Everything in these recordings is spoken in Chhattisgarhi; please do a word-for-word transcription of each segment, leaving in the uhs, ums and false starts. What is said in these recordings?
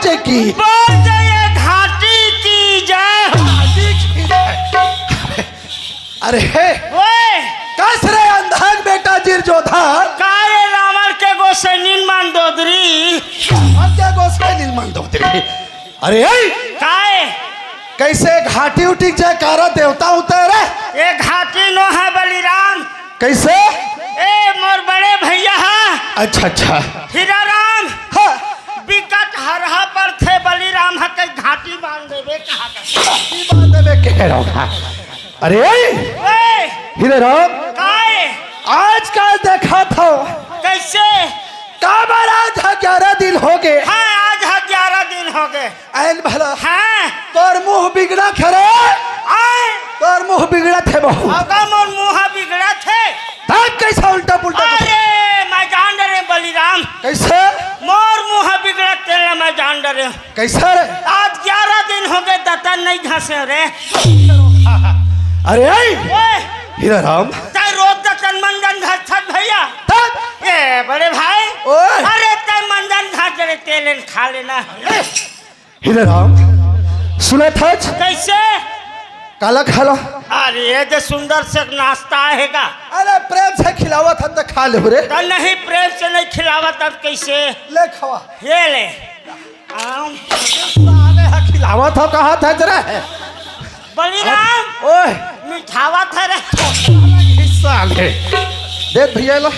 की। बोल जय घाटी की जय। अरे हे, ओए, कस रे अंधा के बेटा जिरजोधा। का रे रावण के गोसैनी मंदोदरी। रावण के गोसैनी मंदोदरी। अरे हे, काय? कैसे घाटी उटी के जयकारा देवता होता है रे? ये घाटी नो है बलिराम। कैसे? ए मोर बड़े भैया हा। अच्छा, अच्छा। हीरा राम। हाँ। बिकट हरहा पर थे बलिराम हा, कई घाटी बांध देबे कहा था। घाटी बांध देबे कह रहा हूँ। अरे ओए, हीरा राम, काय? आजकल देखा था। कैसे? काबर आज ग्यारह दिन हो गए। हाँ, आज ग्यारह दिन हो गए। आइन भला। हाँ। तोर मुंह बिगड़त हे रे। आए। तोर मुंह बिगड़त हे बहुत। अगर मोर मुंह बिगड़त हे। तब कैसा उल्टा पुल्टा बोल- अरे, मैं जान डरे बलिराम। कैसे? मोर मुंह बिगड़त तेला मैं जान डरे। कैसे रे? आज ग्यारह दिन हो गए, दतन नहीं घसे रे। अरे आई। ओए। हीरा राम। तै रोज दतन मंजन घस छत भैया। तब? ए, बड़े भाई। ओए। अरे, तै मंजन घस रे, तेल एन खा लेना। हीरा राम, सुनत हच? कैसे? काला खाला? अरे, ये जो सुंदर से नाश्ता आएगा। अरे, प्रेम से खिलावत हच त खा ले रे। त नहीं, प्रेम से नहीं खिलावत, तब कैसे? ले खवा। ये ले। आम। साले हा खिलावत हो, कहा था जरा? बलिराम। ओए। मिठावत हे रे। साले। देख भैया ला।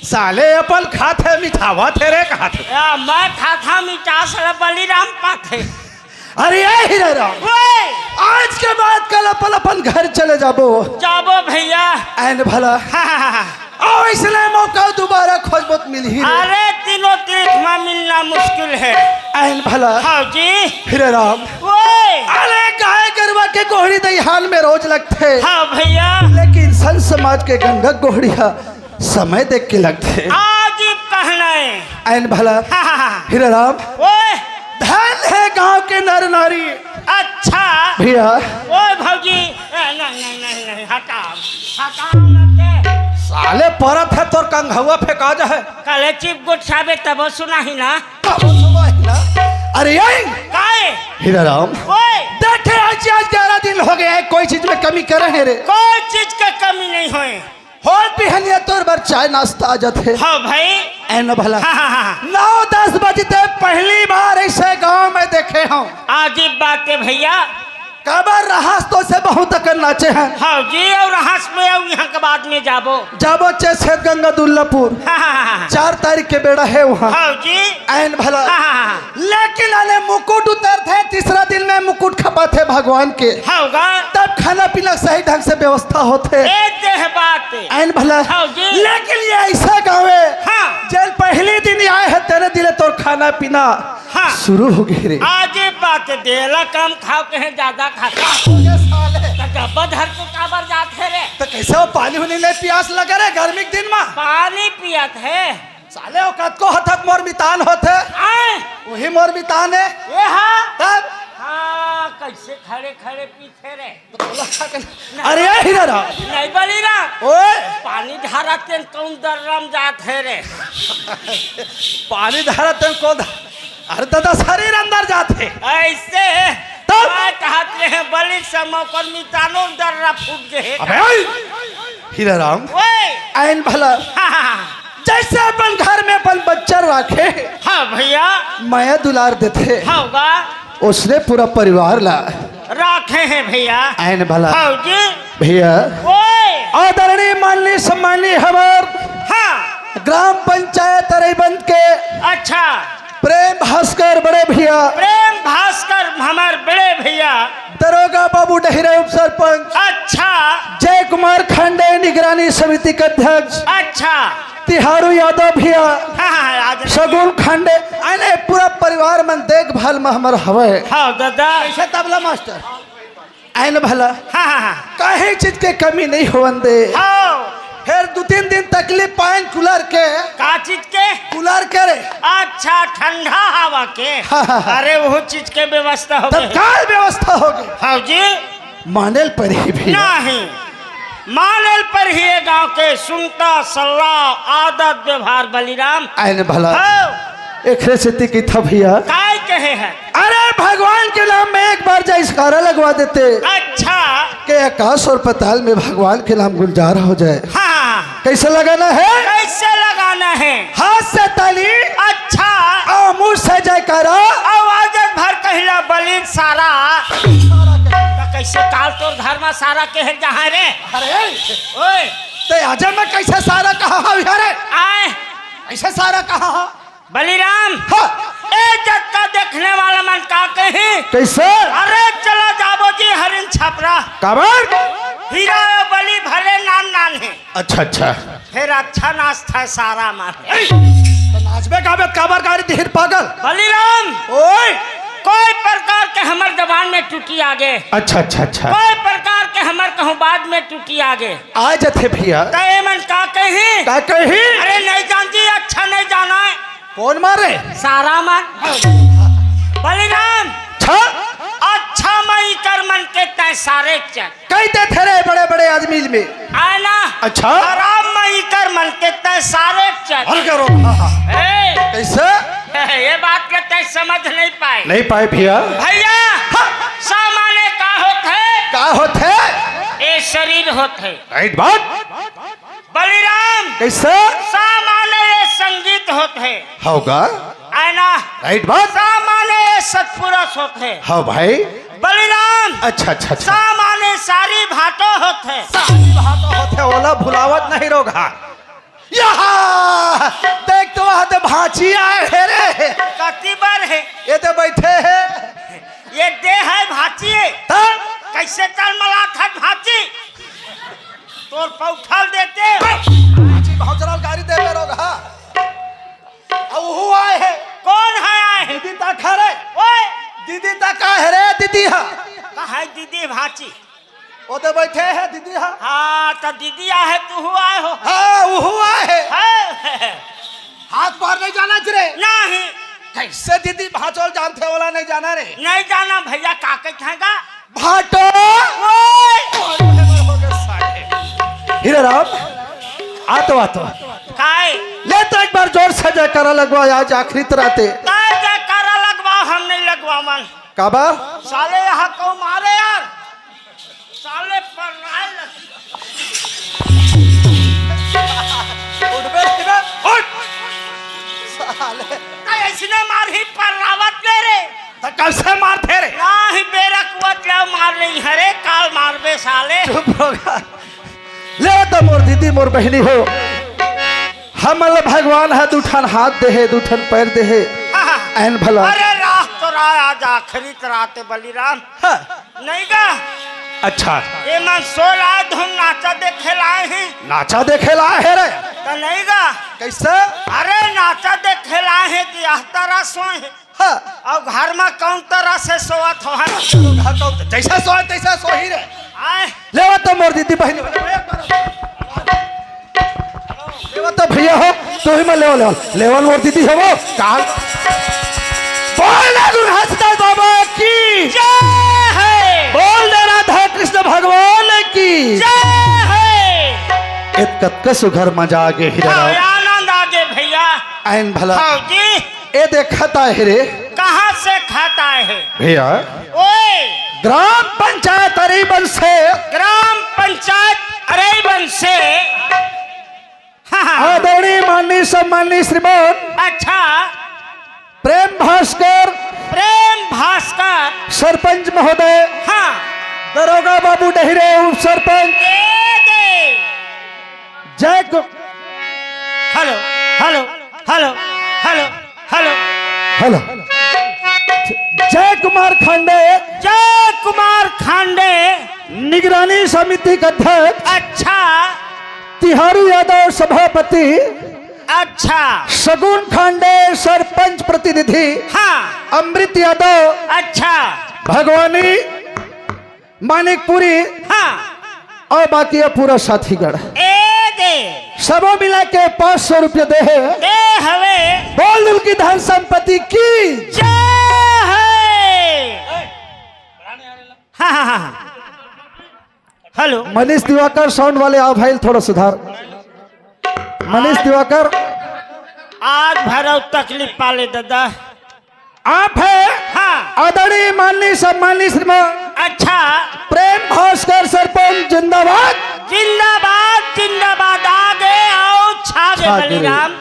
साले अपन खात हे, मिठावत हे रे, कहा थे। या, मैं खाता मिठास रे, बलिराम पाथे। अरे ए हीरा राम, ओए। आज के बाद कल अपन अपन घर चले जाबो। जाबो भैया। आइन भला। हाँ, हाँ, हाँ। अउ इसने मौका दोबारा खोजबो त मिलही रे। अरे तीनों तीर्थ में मिलना मुश्किल है। आइन भला। हाँ जी। हीरा राम। ओए। अरे गाय गरवा के गोहड़ी दइहान में रोज लगथे। हाँ भैया। लेकिन संत समाज के गंगा गोहड़ी हा समय देख के लगथे। आज ही कहना है। आइन भला। हाँ, हाँ, हाँ। हीरा राम। ओए। धन है गांव के नर नारी। अच्छा। भैया। ओए भौजी। ए, नहीं, नहीं, नहीं, नहीं, हटाओ। हटाओ ना के। साले परत हे तोर कंघवा फेंका जाए। कले चिप गुट साबे तब सुना ही ना। तब सुना ही ना। अरे यही। काय? हीरा राम। ओए। देखे आज, आज ग्यारह दिन हो गए हैं, कोई चीज में कमी करे हैं रे? कोई चीज के कमी नहीं होए। होत बिहनिया तोर बर चाय नाश्ता आ जाथे। हाँ भाई। ए न भला। हाँ, हाँ, हाँ। नौ दस बजते पहली बार ऐसे गांव में देखे हूँ। अजीब बात है भैया। काबर रहस तो से बहुत अकन नाचे हैं। हाँ जी, अउ रहस में अउ यहाँ के बाद में जाबो। जाबो चे श्वेत गंगा दुर्लापुर। हाँ, हाँ, हाँ, हाँ। चार तारीख के बेड़ा है वहाँ। हाँ जी। ए न भला। हाँ, हाँ, हाँ। लेकिन आने मुकुट उतरथे, तीसरा दिन में मुकुट खपाथे भगवान के। होगा। तब खाना पीना सही ढंग से व्यवस्था होथे। ए देह बात। ए न भला। हाँ जी। लेकिन ये ऐसा गाँव है, हाँ। जेन पहली दिन आए हैं, तेरे दिले तोर खाना पीना हाँ। शुरू हो गए रे। आज ये बात देला कम खाओ, कहे ज्यादा खाता। हो गया साले। तो डब्बा धर के काबर जात है रे? तो कैसे वो पानी होने ले प्यास लगे रे गर्मी के दिन में? पानी पियत है। साले वो कतको हथत मोर मितान होथे। आए। वही मोर मितान है। ये हाँ। तब? हाँ, कैसे खड़े खड़े पीथे रे? अरे ये हीरा राम। नहीं बलिराम। ओए। पानी ढारत तेन कौन दर्रम जात है रे? पानी ढारत तेन कौन द-, अरे दादा शरीर अंदर जात है। ऐसे। तब? मैं कहत रहे बलि समय ओकर मितानो दर्रा फूट गए। अबे ओए। हीरा राम। ओए। ए न भला। हाँ, हाँ, हाँ। जैसे अपन घर में अपन बच्चा राखे। हाँ भैया। माया दुलार देथे। हाँ बा। उसने पूरा परिवार ला। राखे हैं भैया। ए न भला। हाँ जी। भैया। ओए। आदरणीय माननीय सम्माननीय हमार हाँ। ग्राम पंचायत अरईबंद के अच्छा। प्रेम भास्कर बड़े भैया। प्रेम भास्कर हमार बड़े भैया। दरोगा बाबू डहिरा उप सरपंच। अच्छा। जय कुमार खांडे निगरानी समिति के अध्यक्ष। अच्छा। तिहारू यादव भैया। हाँ, हाँ, आज सगुन खांडे, अने पूरा परिवार मन देखभाल में हमर हवे। हाँ दादा। कैसे तबला मास्टर? ए न भला। हाँ, हाँ, हाँ। काहे चीज के कमी नहीं होवन दे। हाँ। फिर दो तीन दिन तकलीफ पाएन कूलर के। का चीज के? कूलर के रे। अच्छा, ठंडा हवा के। हाँ, हाँ, हाँ। अरे, वो चीज के व्यवस्था हो गई। तत्काल व्यवस्था हो गई। हाँ जी। मानेल पर ही भी। नहीं। मानेल पर ही ये गांव के सुनता सल्ला, आदत, व्यवहार बलिराम। ए न भला। हाँ। एकरे सेती कहिथंव भइया। काय कहे हे? अरे, भगवान के नाम में एक बार जयकारा लगवा देते। अच्छा। के आकाश और पाताल में भगवान के नाम गुंजार हो जाए। हाँ। कैसे लगाना है? कैसे लगाना है? हाथ से ताली। अच्छा। और मुंह से जयकारा। और आवाज भर कहिला बलिन सारा। तो कैसे काल तोर घर में सारा कहे जहाँ रे? अरे। ओए। ते आजे मैं कैसे सारा कहा हूँ यार? आए। कैसे सारा कहा हूँ? बलिराम, हाँ। ए जग का देखने वाला मन का कही? कैसे? अरे चला जाबो जी हरिन छपरा। काबर? हीरा अउ बली भले नान नान हे। अच्छा, अच्छा। फिर अच्छा नाचथे सारा मन। ए, तो नाचबे काबर, काबर गारी दिहिर पागल? बलिराम, ओए। कोई प्रकार के हमर जबान में टूटी आगे। अच्छा, अच्छा, अच्छा। कोई प्रकार के हमर कहूँ बाद में टूटी आगे। आ जथे भइया। त एमन का कही? का कही? अरे नहीं जान जी, अच्छा नहीं जाना है। कौन मारे? सारा मन। बलिराम। अच्छा? अच्छा मई कर मन के तय सारे चल। कहि देथे रे बड़े-बड़े आदमी में। आय ना। अच्छा? खराब मई कर मन के तय सारे चल। हर करो। हाँ, हाँ। ए। कैसे? ये बात के तय समझ नहीं पाए। नहीं पाए भइया। भइया, हाँ। सामाने का होथे? का होथे? ए शरीर होथे। राइट बात। बलिराम, कैसे? सामाने ये संगीत होथे। होगा। आय ना? राइट बात। सामाने ये सतपुरुष होथे। हाँ भाई। बलिराम, अच्छा, अच्छा, अच्छा। सामाने सारी भाटो होथे। सारी भाटो होथे, ओला भुलावत नहीं रोगा। यहाँ देख तो वहाँ ते भांची आए हे रे। कति बर हे? ये ते बैठे हे। ये दे हे भांची। तब? कैसे तलमलात हे भांची? तोर पौठल देते। भांची भौजराल गारी दे रोगा। अउ उहू आए हे। कौन हे आए हे? दीदी तक हे रे। ओए। दीदी तक आए हे रे, दीदी हा। कहाँ हे दीदी भांची? ओ तो बैठे हे दीदी हा। हाँ, तो दीदी आहे, तू हु आए हो। हाँ, उहू आए हे। हाँ। हाथ बार नहीं जाना रे। नहीं। कैसे दीदी भांचोल जानथे, ओला नहीं जाना रे? नहीं जाना भइया, का कहिथेगा? भाटो। ओए। हीरा राम, आ तो, आ तो। काय? ले तो एक बार जोर से जयकारा लगवा, आज आखिरी रात हे। काय जयकारा लगवा, हम नहीं लगवावन। काबर? साले यहाँ को मारे यार। साले पर राय लग- उठ बे, उठ बे, उठ। साले। काय ऐसने मारही पर रावत ले रे। त कइसे मारथे रे? नाही बेरा कुवत ले मार नहीं हरे, काल मारबे साले। चुप होगा। ले तो मोर दीदी, मोर बहिनी हो, हमन ल भगवान ह दू ठन हाथ दे हे, दू ठन पैर दे हे। हाँ, हाँ। ऐन भला। अरे रात तो रा-, आज आखिरी तो रात हे बलिराम। हाँ। नहीं गा। अच्छा। एमन सोला धुन नाचा देखे लाए हे। नाचा देखे लाए हे रे। तो नहीं गा। कैसे? अरे नाचा देखे लाए हे तो यह तरह सोए हे। हाँ। अउ घर में कौन तरह से सोवत हो, है ना? घर कौन त-, जैसा सोए, तैसा सोही रे। आए। लेवा तो मोर दीदी बहिनी। लेवा तो भइया हो, तुही मन लेवा, लेवा। लेवा मोर दीदी हो वो। काल। बोल दे गुरु हंसदास बाबा की। जय हे। बोल दे राधा कृष्ण भगवान की। जय हे। ए कतका सुघर मजा आगे हीरा राव। आनंद आगे भइया। ऐन भला। हाँ जी। ए दे खत आए हे रे। कहाँ से खत आए हे? भइया। ओए। ग्राम पंचायत अरईबंद से। ग्राम पंचायत अरईबंद से। हाँ, हाँ। आदरणीय माननीय सम्माननीय श्रीमान। अच्छा। प्रेम भास्कर। प्रेम भास्कर। सरपंच महोदय। हाँ। दरोगा बाबू डहिरे उप सरपंच। ए दे। जय कु- hello, hello, hello, hello, hello. Hello. जय कुमार खांडे। जय कुमार खांडे। निगरानी समिति के अध्यक्ष। अच्छा। तिहारू यादव सभापति। अच्छा। सगुन खांडे सरपंच प्रतिनिधि। हाँ। अमृत यादव। अच्छा। भगवानी। मानिकपुरी। हाँ। अउ बाकी हे पूरा साथीगण। ए दे। सबो मिला के पाँच सौ रुपया दे हे। दे हवे। बोल दुल की धन संपत्ति की। जय हे। हाँ, हाँ, हाँ, हाँ। हेलो। मनीष दिवाकर साउंड वाले, आओ भाई, थोड़ा सुधार। मनीष दिवाकर, आज भर अउ तकलीफ पाले ददा। आप है हाँ। आदरणीय माननीय सम्माननीय श्रीमान अच्छा। प्रेम भास्कर सरपंच जिंदाबाद। जिंदाबाद, जिंदाबाद, आगे अउ छागे छागे। बलिराम।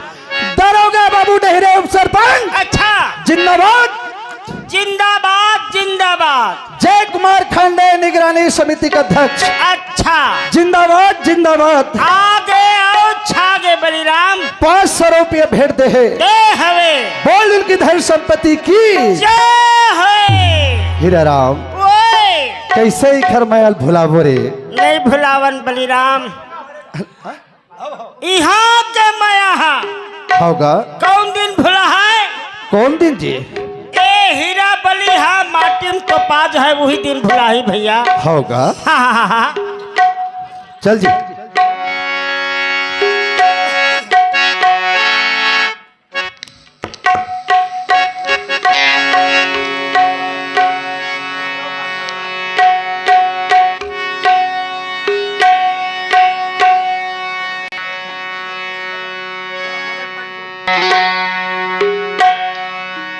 दरोगा बाबू डेहरे उप सरपंच अच्छा। जिंदाबाद। जिंदाबाद, जिंदाबाद। जय कुमार खांडे निगरानी समिति का अध्यक्ष अच्छा। जिंदाबाद, जिंदाबाद। आगे अउ छागे बलिराम। पाँच सौ रुपया भेंट दे हे। दे हवे। बोल उनकी धन संपत्ति की। जय होए। हीरा राम। ओए। कइसे इखर मया ल भुलाबो रे। नइ भुलावन बलिराम। इहाँ के मया हा। होगा। कौन दिन भुला है? कौन दिन जी? ए हीरा बली हा, माटी म तो पाज है, वही दिन भुला ही भैया। होगा। हाँ, हाँ, हाँ, हाँ। चल जी।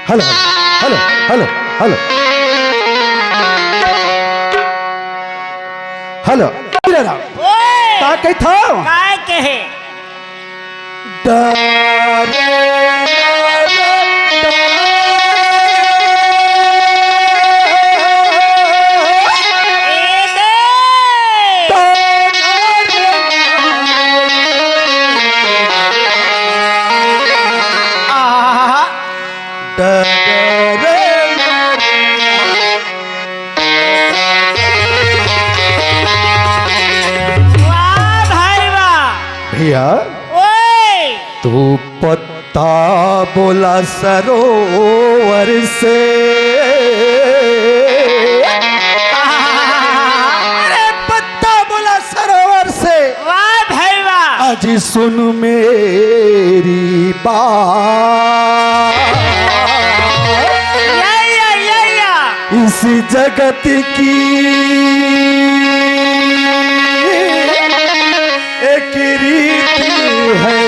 Hello, hello, hello, hello. Hello, hello. ओए! का कहिथव? काय कहे? वाह भाई वाह। भैया, ओए! तू पत्ता बोला सरोवर से। अरे पत्ता बोला सरोवर से। वाह भाई वाह। आज सुन मेरी बात। या, या, या, या। इस जगत की एक रीत है।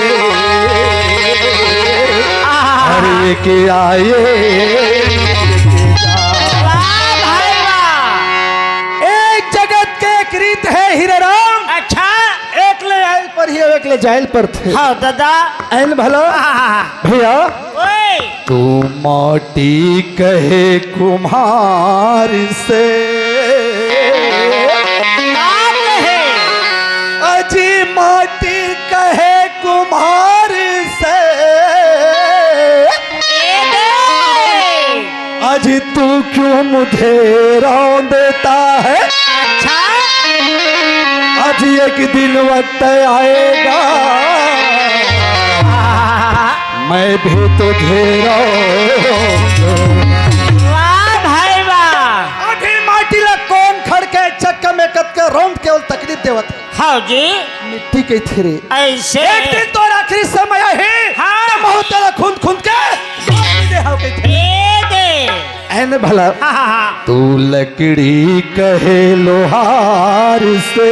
आहा। हर एक आए। वाह भाई वाह। एक जगत के एक रीत है हीरा राम। अच्छा। एक ले आइल पर ही, एक ले जाइल पर थे। हाँ दादा। आइल भला। आहा। भैया। ओए। तू माटी कहे कुम्हार से। का कहे? अजी माटी कहे कुम्हार से। ए बे। अजी तू क्यों मुझे रौंदता है? अच्छा। अजी एक दिन वक्त आएगा। मैं भी तुझे रौंदूं। वाह भाई वाह। अभी माटी ला कोन खड़ के चक्का में कत के रौंद के ओला तकलीफ देवत हे। हाँ जी। मिट्टी के थिरे। ऐसे। एक दिन तोर आखिरी समय हे। हाँ। तो महू तोला खुंद खुंद के माटी दे हव के थिरे। ए दे। एने भला। हाँ, हाँ, हाँ। तू लकड़ी कहे लोहार से।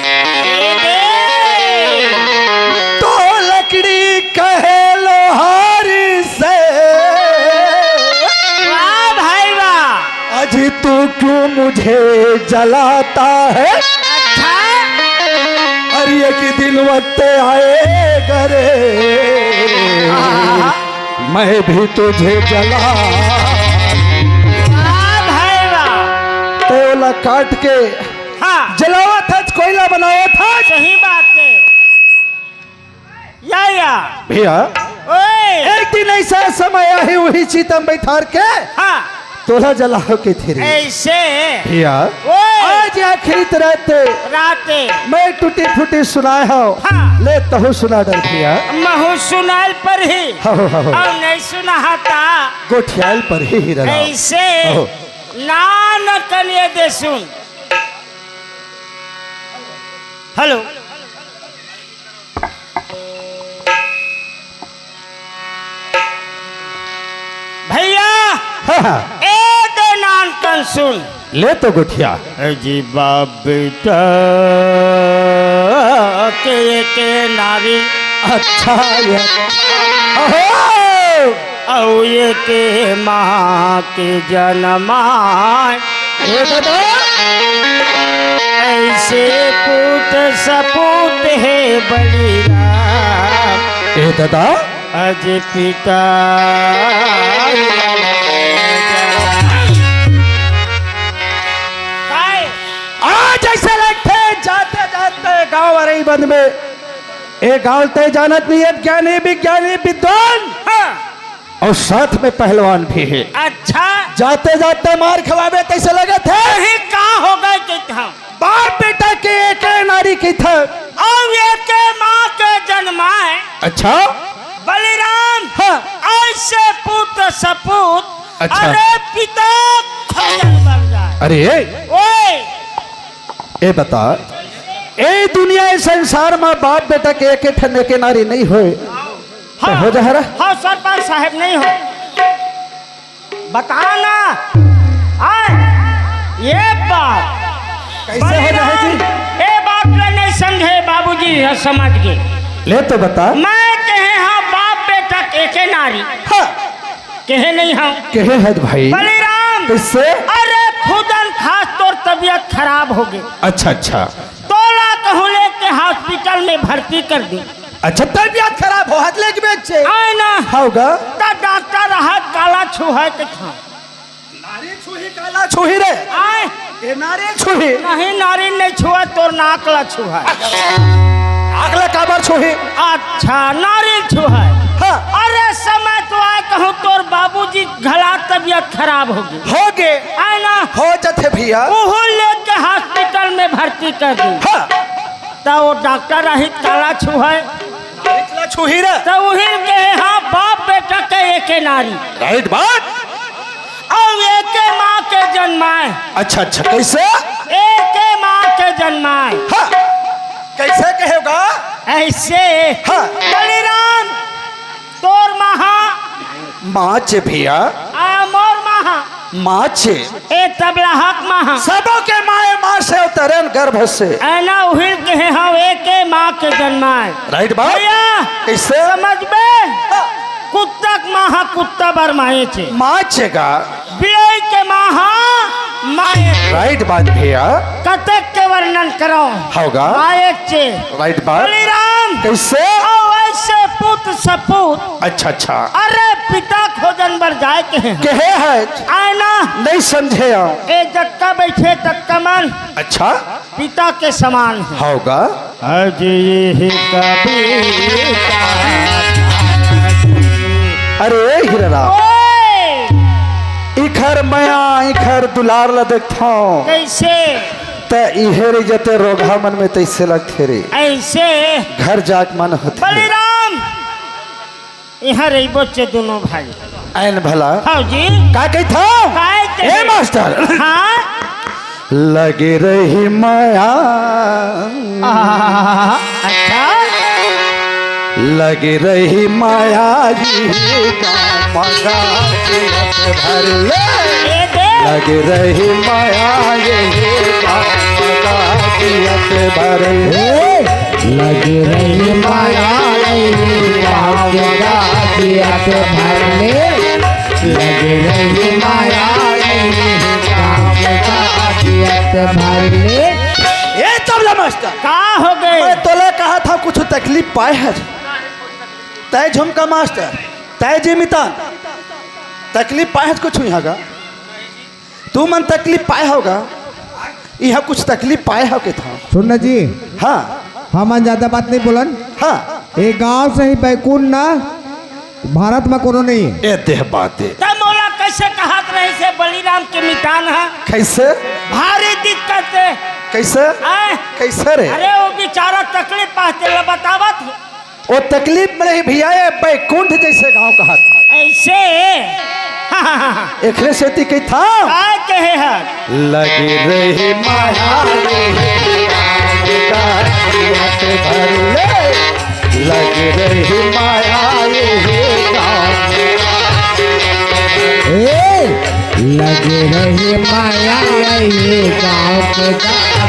ए दे। तू लकड़ी कहे लोहार से। वाह भाई वाह। अजी तू क्यों मुझे जलाता है? अच्छा। अरे एक दिन वक्त आएगा रे। आहा। मैं भी तुझे जला। वाह भाई वाह। तैं ओला काट के हाँ। जलावत हस, कोयला बनावत हस। सही बात हे। या, या। भैया, ओए। एक दिन ऐसा समय आही, वही चिता म बैठार के हाँ। तोला जलाहूं के थिरे। ऐसे। भैया, ओए। आज आखिरी रात। रात। मैं टूटी फूटी सुनाए हव। हाँ। ले तहूं सुना डर भैया। महूं सुनाइल पर ही। हव, हव। अउ नहीं सुनाहूं त। गोठियाइल पर ही हीरा राम। ऐसे। हव। नान कन ए दे सुन। हेलो। भैया, हाँ, हाँ। ए दे नान कन सुन। ले तो गोठिया। जी बाप बेटा के, के नारी। अच्छा, ये, अहो! अउ एके माँ के जनमाय। ए दादा। अइसे पूत सपूत हे बलिराम। ए दादा। अज पिता। काय? आज अइसे लगथे जाते जाते गाँव अरई बंद में। ए गाँव तैं जानत नहीं हे, ज्ञानी विज्ञानी विद्वान। हाँ। अउ साथ में पहलवान भी हे। अच्छा। जाते जाते मार खवाबे तइसे लगत हे। कहीं का हो गए कहिथँव? बाप बेटा के एके नारी कहिथँव। अउ एके माँ के जनमाय। अच्छा। बलिराम। हाँ। अइसे पूत सपूत। अच्छा। अरे पिता खोजन बन जाय। अरे ए। ओए। ए बता, ए दुनिया, ए संसार म बाप बेटा के एके ठन एके नारी नइ होय, त हाँ, हो जा हरा? हाँ, सरपंच साहेब, नइ होय। बता ना। आय, ए बात। कइसे हो जाही जी? बलिराम, ए बात ल नइ समझे बाबूजी, समझ गे। ले तो बता। मैं कहे हँव बाप बेटा के एके नारी। हाँ। कहे नइ हँव। कहे हस भाई। बलिराम। कइसे? अरे खुदन खास तोर तबियत खराब होगे। अच्छा, अच्छा। तोला कहूँ लेके hospital में भर्ती कर देंव। अच्छा, तबियत खराब होहत लेगबे चे। आय ना। हव गा। त डॉक्टर रहत काला छुहय कहिथँव। नारी छुही काला छुही रे। आय। ए नारी छुही। नहीं, नारी नइ छुहय, तोर नाक ला छुहय। नाक ला काबर छुही? अच्छा, नारी छुहय। हाँ। अरे समय तो आय कहूँ तोर बाबूजी घला तबियत खराब होगे। होगे। आय ना। हो जाथे भइया। उहू लेके hospital में भर्ती कर देंव। हाँ। त ओ डॉक्टर रहिस काला छुहय। नारी ला छुही रे। त उही ल कहे हँव बाप बेटा के एके नारी। Right बात। अउ एके माँ के जनमाय। अच्छा, अच्छा, कइसे? एके माँ के जनमाय। हाँ, कइसे कहे गा? अइसे। हाँ। बलिराम, तोर माँ हा। माँ चे भइया। आ, मोर माँ हा। माँ चे। ए तबला हक माँ हा। सबो के माँ ए माँ से अवतरेन गर्भ से। ए ना उही ल कहे हँव एके माँ के जनमाय। Right बात। भइया, कइसे? समझबे? हाँ। कुत्ता के माँ हा कुत्ता बर माये चे। माँ चे गा। बिलाई के माँ हा माये। Right बात भइया। कतेक के वर्णन करँव। हव गा। माये चे। Right बात। बलिराम। कइसे? अउ अइसे पूत सपूत। अच्छा, अच्छा। अरे पिता खोजन बर जाय कहे। कहे हस। आय ना। नइ समझे हँव। ए जतका बइठे ततका मन। अच्छा। पिता के समान हे। हव गा। अज इही कविता। अरे हीरा राम। ओए! इखर मया, इखर दुलार ल देखथँव। कइसे? त इहे रहि जते रोगहा मन में तइसे लगथे रे। अइसे? घर जाके मन होथे। बलिराम! इहाँ रहिबो चे दूनों भाई। आयन भला। हव जी। का कहिथँव? काय कहे? ए मास्टर। हाँ? लगे रही माया। आहा, अच्छा। लगे रही माया जी गाँव मगा जियत भर ले। ए दे। लगे रही माया ये गाँव मगा जियत भर ले। लग रही माया रे, गाँव का जियत भर ले। लग रही माया रे, गाँव का जियत भर ले। ए तबला मास्टर, का हो गए? मैं तोला कहा था कुछ तकलीफ पाए है? तय झुमका मास्टर, तय जिमितान, तकलीफ पाए है कुछ यहाँ का? तुमन तकलीफ पाए हव गा? इहाँ कुछ तकलीफ पाए हव कहिथँव? सुन ना जी। हाँ। हमन ज्यादा बात नहीं बोलन। हाँ। ए गाँव से ही बैकुंठ ना भारत में कोनो नहीं हे। ए देह बात हे। त मोला कइसे कहत रहिस हे बलिराम के मितान ह? कइसे? भारी दिक्कत हे। कइसे? आय? कइसे रे? अरे वो बेचारा तकलीफ पाथे ला बतावत हे। ओ तकलीफ में रही भैया, ये बैकुंठ जैसे गांव कहा था। ऐसे? एकरे सेती कही था। काय कहे है? लगे रही माया ये गाँव का जियत भर ले। लगे रही माया ये गाँव। ए, लगे रही माया ये गाँव के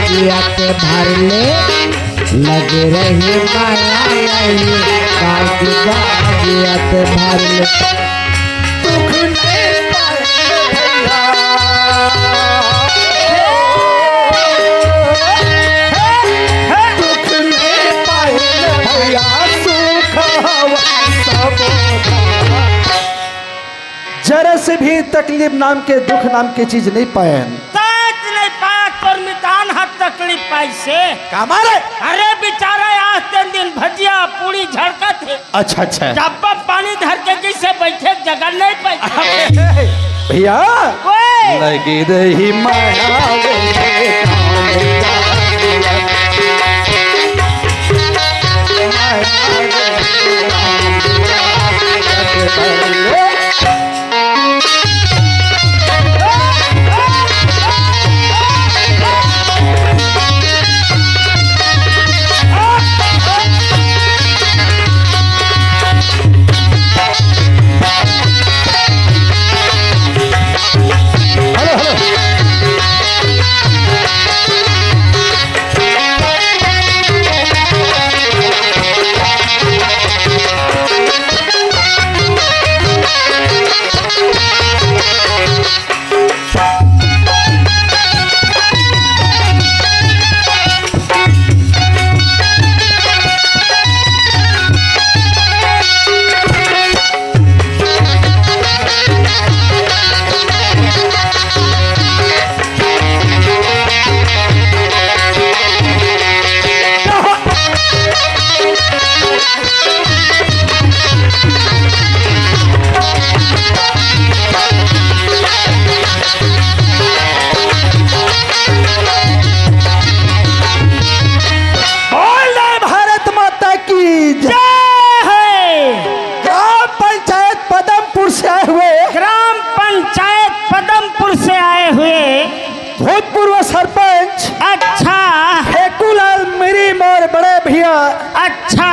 जियत भर ले। लगे रही माया यही, बाकी बात भर ले। दुख नहीं पाए भैया, दुख नहीं पाए भैया, सुख हवा सब। जरा से भी तकलीफ नाम के, दुख नाम के चीज नहीं पायन। तैं नहीं पाया, तोर मितान ह तकलीफ पाइसे। का मारे? अरे बेचारा, आज तीन दिन भजिया पूरी झड़कत हे। अच्छा, अच्छा। डब्बा पानी धर के जैसे बैठे, जगह नहीं पाइसे। भैया, ओए। लगी रही माया रे। बोल रहे भारत माता की जय। जय है। ग्राम पंचायत पदमपुर से आए हुए ग्राम पंचायत पदमपुर से आए हुए भूतपूर्व सरपंच अच्छा। फेकूलाल मेरी मोर बड़े भैया अच्छा।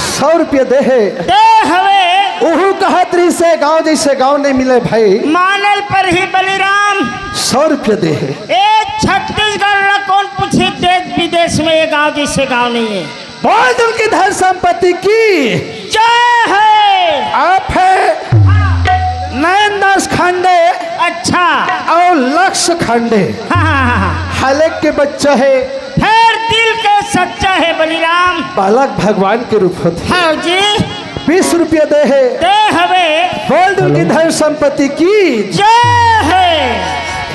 सौ रुपये दे हे। दे हवे। उहू कहत रही से गांव जैसे गांव नहीं मिले भाई। मानल पर ही बलिराम। सौ रुपये दे हे। ए छत्तीसगढ़ ला कौन पूछी, देश विदेश में ये गांव जैसे गांव नहीं है। बोल उनकी धन संपत्ति की जय है। आप है नयन दास खांडे अच्छा। और लक्ष्य खांडे। हाँ, हाँ, हाँ, हाँ। हालक के बच्चा है। फिर दिल के सच्चा है बलिराम। बालक भगवान के रूप होते हैं। हाँ जी। बीस रुपया दे है। दे हवे। बोल उनकी धन संपत्ति की जय है।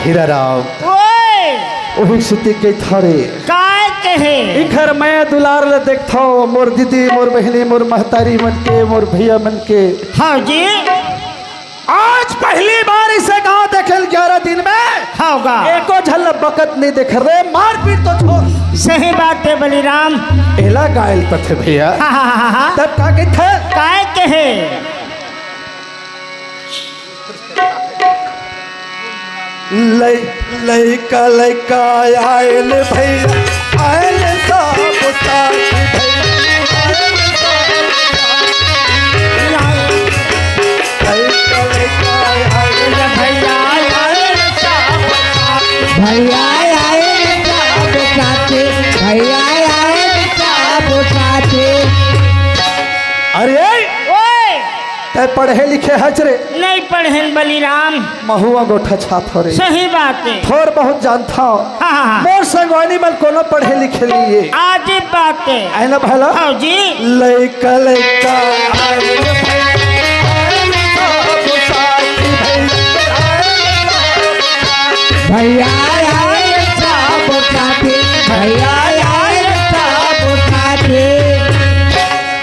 हीरा राम। ओए। ओही सेती कहिथंव रे। काय कहे? इखर मया दुलार ल देखथंव, मोर दीदी, मोर बहिनी, मोर महतारी मन के, मोर भैया मन के। हाँ जी। आज पहली बार इसे गांव देखेल ग्यारह दिन में। हाँ गा। एको झन ल बकत नहीं देखे रे, मारपीट तो छोड़। सही बात है बलिराम। एला गायल कथे भैया। हाँ, हाँ, हाँ, हाँ। तब का कहिथे? काय कहे? लइ-, लइका, लइका आयल भैया, आयल सब साथी भैया, आयल सब साथी। लइका, लइका आयल भैया, आयल सब साथी। भैया आयल सब साथी, भैया आयल सब साथी। अरे! ओए! तैं पढ़े लिखे हच रे? नहीं पढ़ेन बलिराम। महू अंगोठा छाप हो रे। सही बात है। थोर बहुत जानथंव। हाँ, हाँ, हाँ। मोर संगवारी मन कोनो पढ़े लिखे नहीं है। आजी बात है। आय ना भला? हाँ जी। लइका लइका आयल भैया, आयल सब साथी भैया, आयल सब साथी। भैया आयल सब साथी, भैया आयल सब साथी।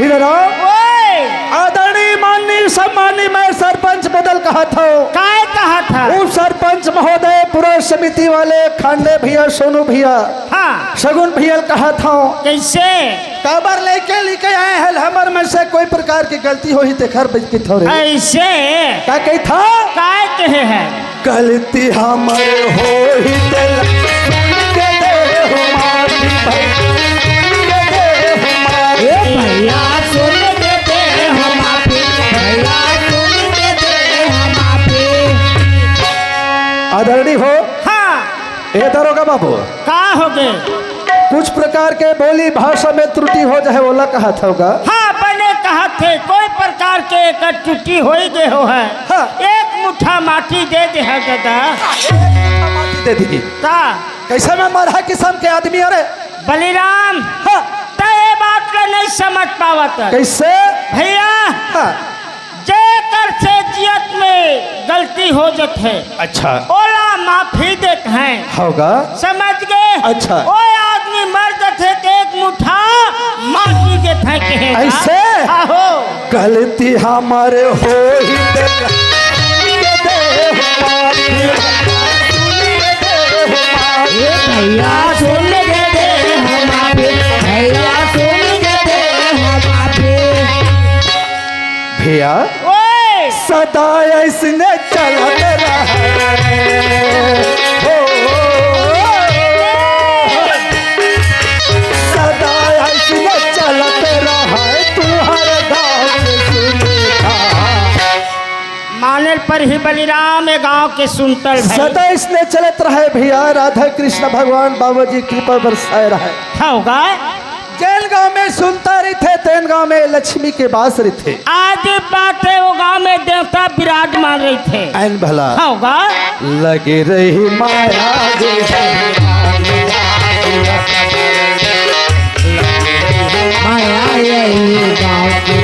इधर आओ। ओए! आदरणीय, माननीय, सम्माननीय, मैं सरपंच बदल कहत हंव। काय कहत हस? उप सरपंच महोदय, पुरस्कार समिति वाले, खांडे भैया, सोनू भैया, हाँ। सगुन भैया ल कहत हंव। कइसे? काबर लइका लइका आय हस, हमर मन से कोई प्रकार के गलती होही तेखर बर कहिथंव रे। अइसे? का कहिथंव? काय कहे हस? गलती हमर होही तेला सुन के दे हो माफी भैया, सुन के दे हो माफी। ए भैया सुन के दे हो माफी, भैया सुन के दे हो माफी। आदरणीय हो। हाँ। ए दरोगा बाबू। का होगे? कुछ प्रकार के बोली भाषा में त्रुटि हो जाए, ओला कहत हव गा। हाँ, बने कहत हे, कोई प्रकार के एकर त्रुटि होई गे हो है। हाँ। एक मुट्ठा माटी दे दे है दादा। एक मुट्ठा माटी दे दी। का? कैसे मैं मरहा किस्म के आदमी, अरे? बलिराम, हाँ। तैं ये बात ला नहीं समझ पावत। कैसे? भैया, हाँ। जेकर से जियत में गलती हो जत है, अच्छा। ओला माफी देत हैं। होगा। समझ गए? अच्छा। ओ आदमी मर जथे त एक मुट्ठा माटी देत हैं, कहे का? ऐसे? आहो। गलती हमर हो ही गए। ए भैया सुन के दे हम माफी, भैया सुन के दे हम माफी। भैया, ओए! सदा ऐसने चलत रहे। हो, सदा ऐसने चलत रहे, तुहर गाँव सुनता। माने पर ही बलिराम ए गाँव के सुनतल भाई। सदा ऐसने चलत रहे भैया, राधा कृष्ण भगवान बाबा जी कृपा बरसाए रहे। होगा। जेन गांव में सुनता रहिथे, तेन गांव में लक्ष्मी के बास रहिथे। आज बात हे, वो गांव में देवता विराजमान रहिथे। आइन भला। होगा। लगे रही माया गे। माया यही गांव की।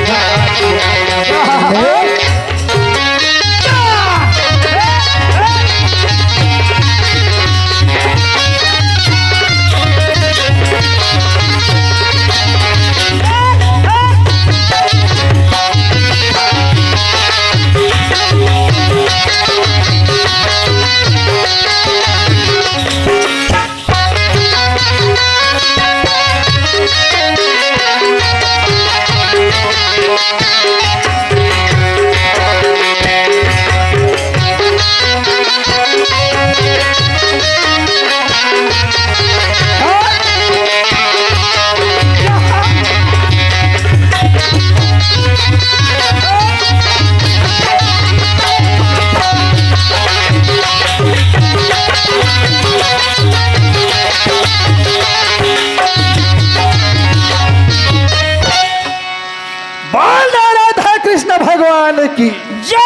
बोल राधा कृष्ण भगवान की। जय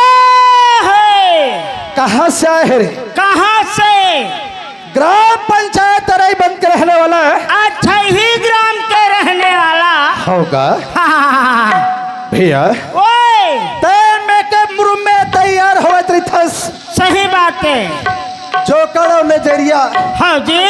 है। कहाँ से आए है रे? कहाँ से? ग्राम पंचायत अरईबंद के रहने वाला है। अच्छा, ही ग्राम के रहने वाला। होगा। हाँ। भैया। ओए। तै में के मुरुम में तैयार होवत रहिथस। सही बात है। जोकड़ अउ नजरिया। हाँ जी।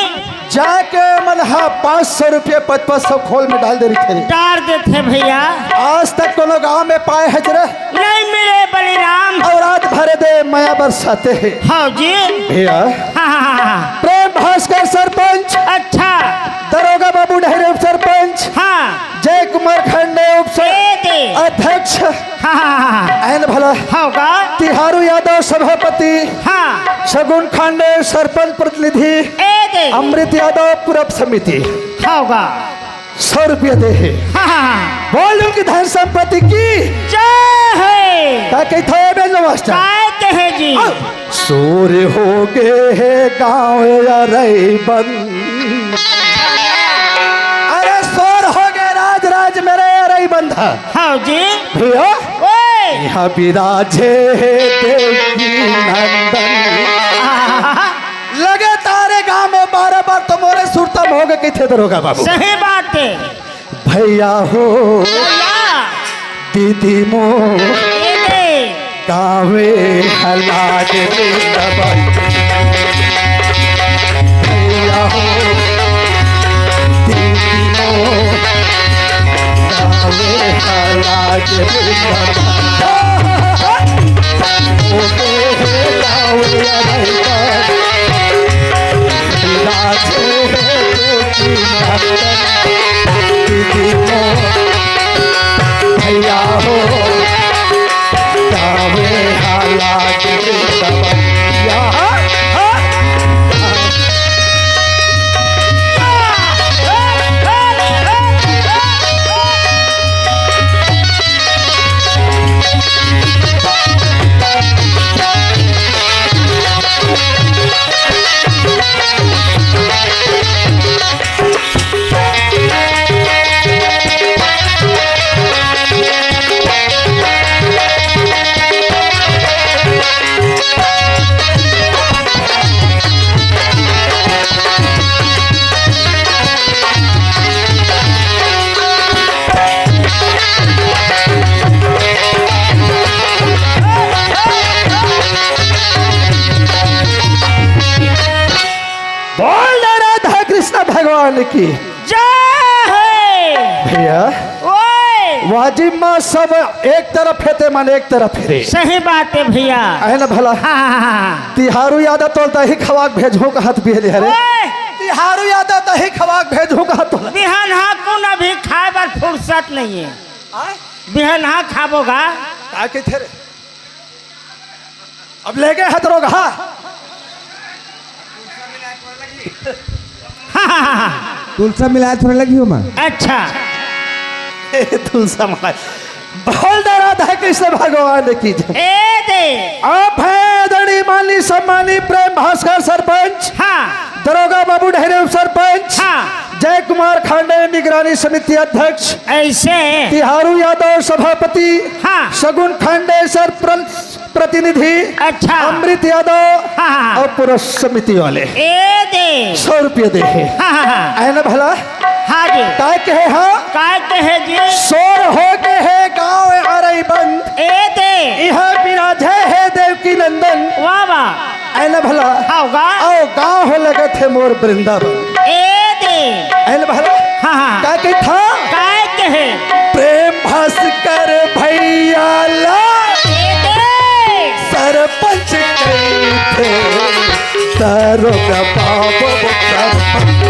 जाके मन हा पाँच सौ रुपये पचपच सौ खोल में डाल दे रहिथे। डाल देथे भैया। आज तक कोनो गांव में पाए हच रे? नहीं मिले बलिराम। अउ रात भर दे मया बरसाते हैं। हाँ जी। भैया। हाँ, हाँ, हाँ, हाँ। प्रेम भास्कर सरपंच। अच्छा। दरोगा बाबू डहरे उप सरपंच। हाँ। जय कुमार खंडे उप ए दे। अध्यक्ष। हाँ, हाँ, हाँ, हाँ। आइन भला। होगा। तिहारू यादव सभापति। हाँ। सगुन खांडे सरपंच प्रतिनिधि। ए दे। अमृत यादव पूरब समिति। होगा। सौ रुपया दे हे। हाँ, हाँ, हाँ। बोल उनकी धन संपत्ति की। जय हे। का कहिथो ए बेंजो मास्टर? काय कहे जी? आओ। शोर हो गे हे गांव अरईबंद। अरे शोर हो गे राज राज मेरे अरईबंद। हाँ जी। भैया। ओए। इहाँ बिराजे हे देवकी नंदन। आहा। लगे तारे गांव में बारह बार तो मोरे सुरता में हो गे कहिथे दरोगा बाबू। सही बात है। भैया हो। भैया। दीदी मोर। ए दे। गावे हलाज वृंदावन। भैया हो, दीदी मोर, गावे हलाज वृंदावन। ओ दे गावे हलाज वृंदावन। भैया हो, गावे हलाज वृंदावन। की। जय हे। भैया, ओए। वाजिब मा सब एक तरफ हे, ते मन एक तरफ हे रे। सही बात हे भैया। आहे ना भला? हाँ, हाँ, हाँ, हाँ। तिहारू यादव तोला दही खवाक भेजहूँ कहत बिहले हरे। ओए। तिहारू यादव दही खवाक भेजहूँ कहत तोला। बिहनहा कुन अभी खाए बर फुरसत नइ हे। आय? बिहनहा खाबो गा। का कहिथे रे? अब लेगे हत रोगहा। हाँ, हाँ, हाँ, हाँ। तुलसा मिलाए थोड़ा लगी हो माँ। अच्छा। ए, तुलसा माँ। बोल दे राधा कृष्ण भगवान की जय। ए दे। आप है आदरणीय माननीय सम्माननीय प्रेम भास्कर सरपंच। हाँ। दरोगा बाबू ढेरे उप सरपंच। हाँ। जय कुमार खांडे निगरानी समिति अध्यक्ष। ऐसे। तिहारू यादव सभापति। हाँ। सगुन खांडे सर प्र-, प्रतिनिधि। अच्छा। अमृत यादव। हाँ, हाँ, हाँ। अउ पुरस समिति वाले। ए दे। सौ रुपया दे हे। हाँ, हाँ, हाँ। आहे ना भला? हाँ जी। काय कहे हाँ? काय कहे जी? सोर होगे हे गाँव अरई बंद। ए दे। इहाँ बिराजे हे देवकी नंदन। वाह, वाह। आहे ना भला? हाँ, गा। अउ गाँव हो लगत हे मोर वृंदावन। ए दे। आहे ना भला? हाँ, हाँ। का कहिथे? काय कहे? प्रेम भास्कर भैया ला ए दे। सरपंच कहिथे, दरोगा बाबू सरपंच।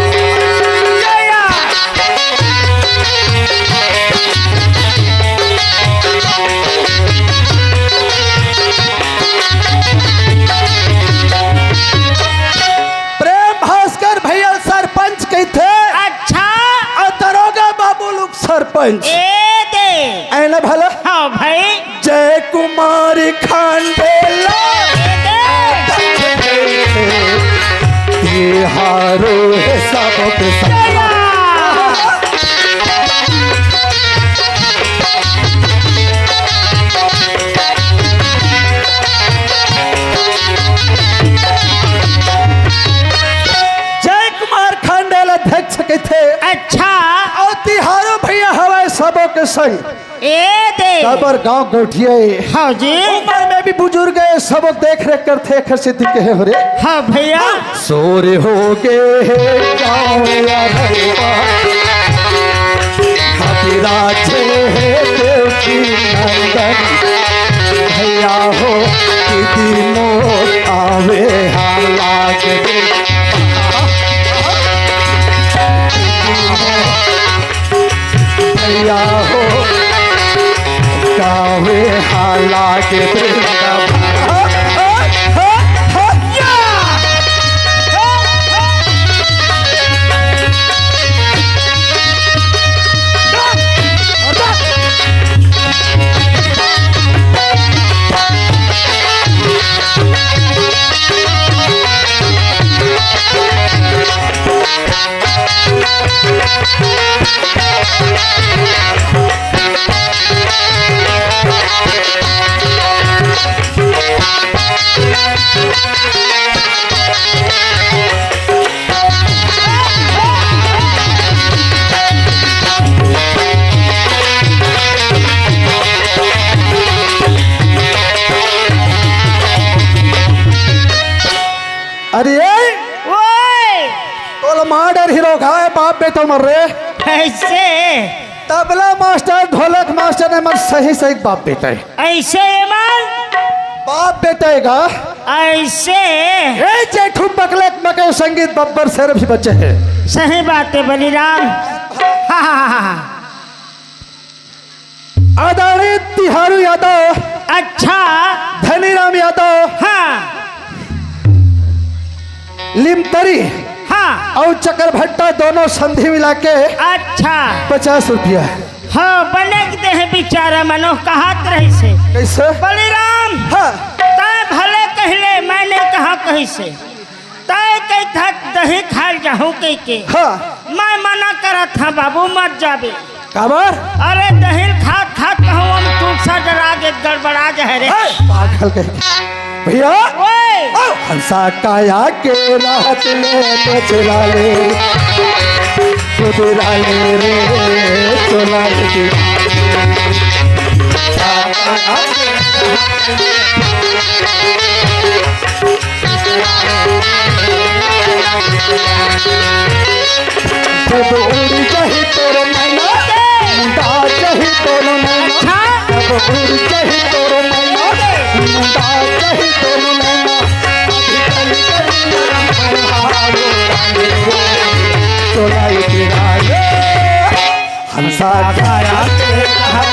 प्रेम भास्कर भैया सरपंच कहिथे। अच्छा। अउ दरोगा बाबू लोग सरपंच। ए दे। आहे ना भला? हाँ भाई। जय कुमार खांडेला। ए दे। तिहारू हे सबके सब। चला। जय कुमार खांडेल अध्यक्ष कहिथे। अच्छा। अउ तिहारू भैया हवय सबो के संग। ए दे। काबर गांव गौठिया ए। हाँ जी। उमर में भी बुजुर्ग ए, सबो देख रेख करथे, एखर सेती कहे हो रे। हाँ भैया। सोर होगे हे गाँव अरई बंद। बिराजे हे देवकी नंदन। भैया हो कि दिनो आवे हा लागे। भैया हो गावे हा लागे वृंदावन। अरे, ओए! तोला मार डर हीरो घाय बाप बेटा मर रे। कैसे? तबला मास्टर, ढोलक मास्टर ने मन सही सही बाप बेटा हे। ऐसे ये मन? बाप बेटा हे गा। ऐसे? ए जेठू पकलक मके संगीत बब्बर से भी बचे हे। सही बात हे बलिराम। हाँ, हाँ, हाँ, हाँ। आदरणीय तिहारू यादव, अच्छा। धनीराम यादव, हाँ। लिमतरी, हाँ। अउ चकरभट्टा दोनों संधि मिला के, अच्छा। पचास रुपया। हाँ, बने के देहे बिचारा मनो कहत रहिसे। कैसे? बलिराम, हाँ। तैं भले कहले, मैं नइ कहँव कहिसे। तैं कहिथस दही खाय ल जाहूँ कहिके। हाँ। मैं मना करत हँव बाबू, मत जाबे। काबर? अरे दही ल खात खात कहूँ हम तुलसा डरा गे, गड़बड़ा जाहे रे। हे, पागल कहीं। भैया, ओए। ओ, हंसा काया के राहत ले तो चुरा ले, तो चुरा ले रे, चुरा ले। जब उड़ जाही तोर मैना, मुंडा जाही तोर मैना। अच्छा। जब उड़ जाही तोर मैना, मुंडा जाही तोर मैना। अभी कल कल नरम पहाड़ो रानी, चोलाई पिराए। हंसा खाया के कहा।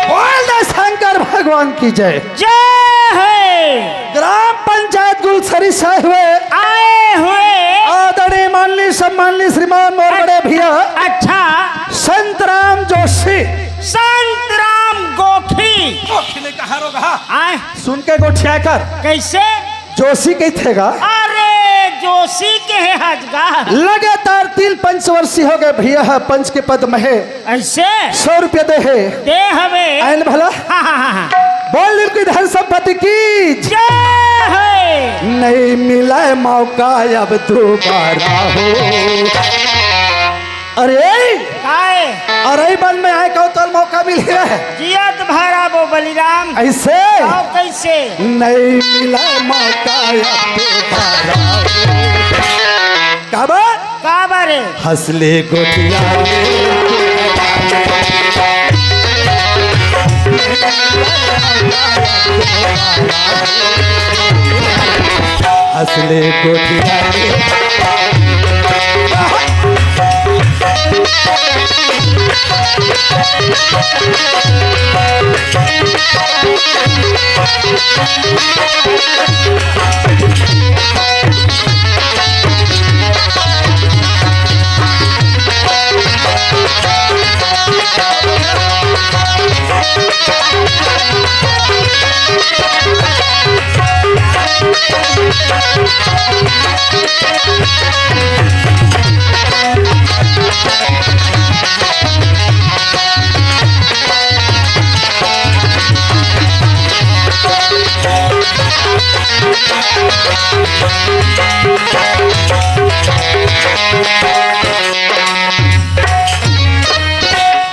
बोल दे शंकर भगवान की जय। जय है। ग्राम पंचायत गुलसरी से आए हुए आए हुए। आदरणीय माननीय सम्माननीय श्रीमान मोर बड़े भैया अच्छा। संतराम जोशी। संतराम गोखी। गोखी ने कहा रोगा? आए। सुन के गोठिया कर। कैसे? जोशी के थे गा। अरे जोशी के है हजगा। लगातार तीन पंचवर्षी हो गए भैया, है पंच के पद में है। ऐसे? सौ रुपया दे है। दे हवे। आयन भला? हाँ, हाँ, हाँ, हाँ। बोल इनकी धन संपत्ति की। जय है। नहीं मिला है मौका अब दोबारा हो। अरे! काय? अरे बन में आए कहो तोर मौका मिली रहे। जियत भरा बो बलिराम। ऐसे? आओ कैसे? नहीं मिला मौका अब दोबारा हो। का बा? का बा रे? हंसले गोठिया हंसले गोठिया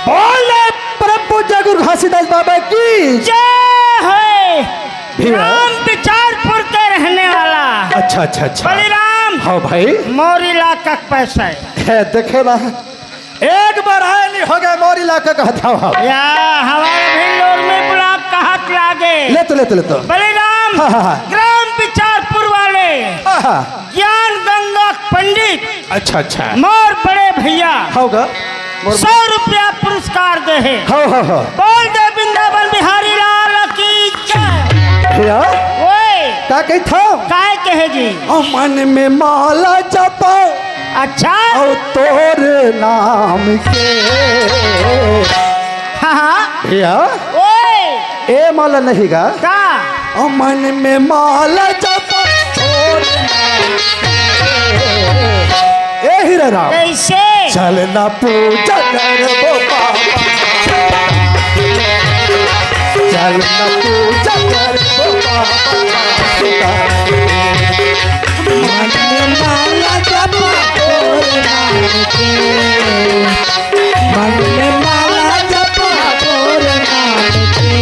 बोल परम पूज्य गुरु घासीदास बाबा की जय है। भैया। राम विचारपुर के रहने वाला अच्छा, अच्छा, अच्छा। बलिराम। हाँ भाई। मोर इलाका के पैसा है। है, देखे ना, एक बार आए नहीं हो गए मोर इलाका का हथावा। या हमारे भी लोर में ब्लॉक का हाथ लागे। ले तो, ले तो, ले तो। बलिराम। हाँ, हाँ, हाँ। ग्राम विचारपुर वाले हाँ, हाँ। ज्ञान गंगा पंडित अच्छा, अच्छा। मोर बड़े भैया होगा। मोर सौ रुपया पुरस्कार दे है। हो, हो, हो। बोल दे वृंदावन बिहारी लाल की जय। भैया, ओए। का कही था? काय कहे जी? ओ मन में माला जपा। अच्छा। और तोर नाम के। हाँ, हाँ। भैया। ओए। ए माला नहीं गा। का? ओ मन में माला जपा। ए हीरा राम। कैसे? चल ना पूजा करबो बाबा। चल ना पूजा करबो बाबा। मन में माला जपा तोर नाम के। मन में माला जपा तोर नाम के।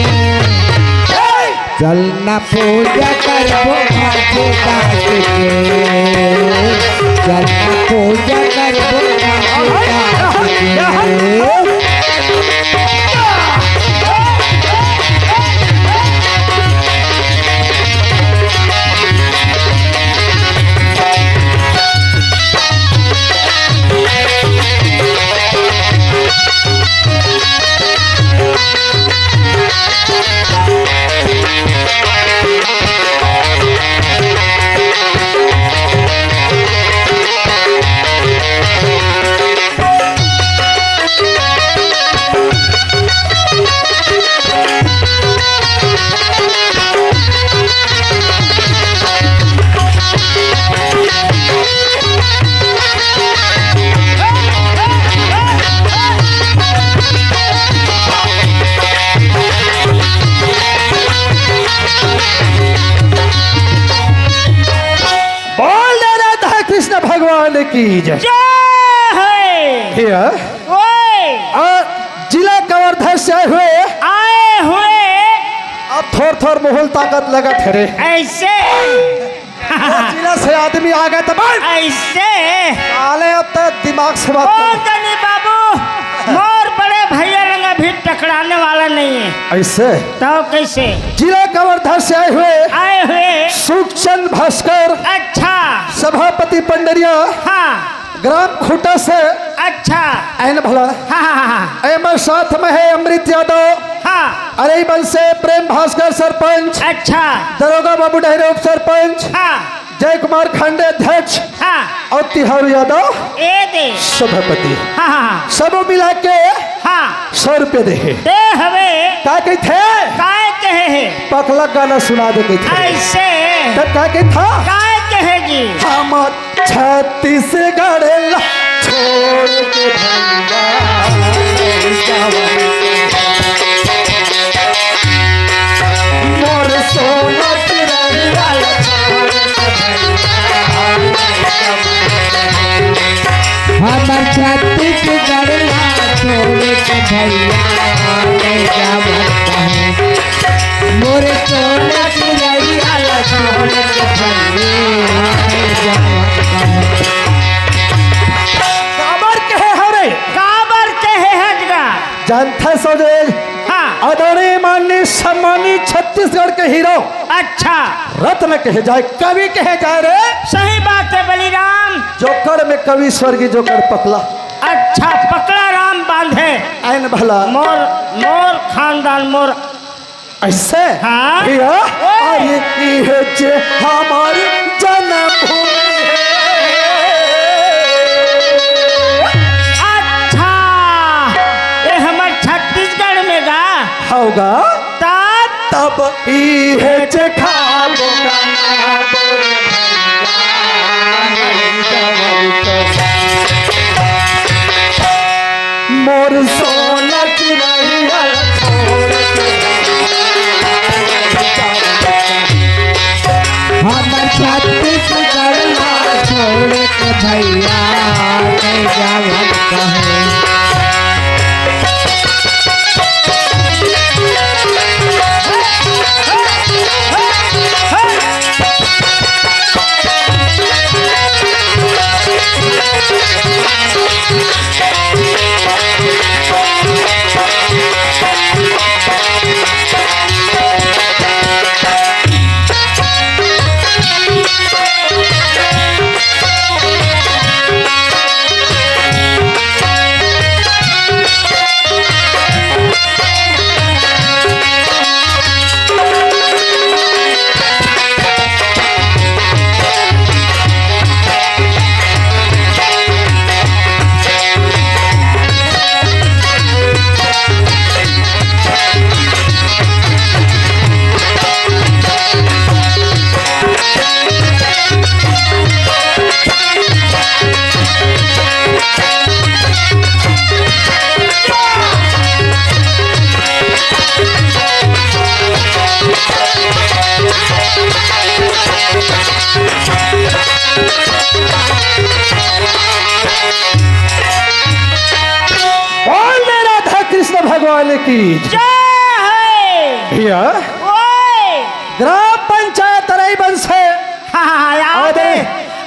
चल ना पूजा करबो भगवान के। चल ना पूजा करबो भगवान के। भगवान की जय। जय है। भैया, ओए। आ, जिला कवर्धा से आए हुए। आए हुए। अब थोर थोर मुहुल ताकत लगत हे रे। ऐसे। वो जिला से आदमी आ गए तो बस। ऐसे। साले अब तो दिमाग से बात ओ कर। गनी बाबू, मोर बड़े भैया लंग अभी टकराने वाला नहीं है। ऐसे। तो कैसे? जिला कवर्धा से आए हुए आए हुए। सुखचंद भास्कर, अच्छा। सभापति पंडरिया, हाँ। ग्राम खूंटा से। अच्छा। ऐन भला। हाँ, हाँ, हाँ, हाँ। एमर साथ में है अमृत यादव। हाँ। अरईबंद से प्रेम भास्कर सरपंच। अच्छा। दरोगा बाबू डहरे उप सरपंच। हाँ। जय कुमार खांडे अध्यक्ष। हाँ। और तिहारू यादव ए दे। सभापति। हाँ, हाँ, हाँ। सबो मिला के हाँ। सौ रुपये दे हे। दे हवे। का कहिथे? काय कहे हे? पकला गाना सुना दे कहिथे। ऐसे। तब का कहिथा? काय कहे जी? हम छत्तीसगढ़ ला छोड़ के भैया, मोर सोना चिरैया ला छोड़ के भैया। हमर छत्तीसगढ़ ला छोड़ के भैया, नहीं जावत कहूँ। मोर सोना चिरैया ला छोड़ के भैया, नहीं जावत कहूँ। काबर कहे हरे? काबर कहे हजगा? जानथा सो जे हाँ। आदरणीय माननीय सम्मानित छत्तीसगढ़ के हीरो। अच्छा। रत्न कहे जाए, कवि कहे जाए रे। सही बात है बलिराम। जोकड़ में कवि स्वर्गीय जोकड़ पकला। अच्छा, पकला राम बांधे। ऐन भला। मोर, मोर खानदान, मोर। ऐसे? हाँ। भैया, ओए। अरे, इहे जे हमार जन्मभूमि है। अच्छा, ये हमार छत्तीसगढ़ में गा। होगा। तब? तब इहे जे खाबो गाना बोल भैया, नहीं जावल तो। मोर सोना चिरैया छोड़ के। हमर छत्तीसगढ़ ला छोड़ के भैया, नहीं जावत कहूँ। बोल दे राधा कृष्ण भगवान की। जय है। भैया, ओए। ग्राम पंचायत अरईबंद से हाँ, हाँ, हाँ, आ आगे, गए।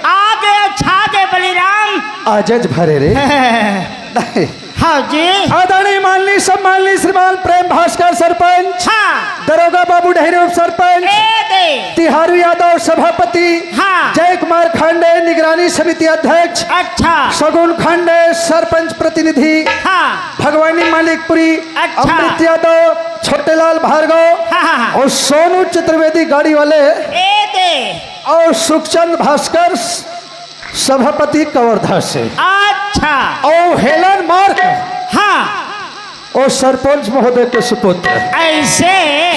आगे, छा गए बलिराम। आजज भरे रे। नहीं। हाँ जी। आदरणीय माननीय सम्माननीय श्रीमान प्रेम भास्कर सरपंच, हाँ। दरोगा बाबू डहरे उप सरपंच, ए दे। तिहारू यादव सभापति, हाँ। जय कुमार खांडे निगरानी समिति अध्यक्ष, अच्छा। सगुन खांडे सरपंच प्रतिनिधि, हाँ। भगवानी मानिकपुरी, अच्छा। अमृत यादव, छोटेलाल भार्गव हाँ, हाँ, हाँ। और सोनू चतुर्वेदी गाड़ी वाले ए दे। और सुखचंद भास्कर सभापति कवर्धा से। अच्छा। और हेलन मार्क। हाँ। और सरपंच महोदय के सुपुत्र। ऐसे।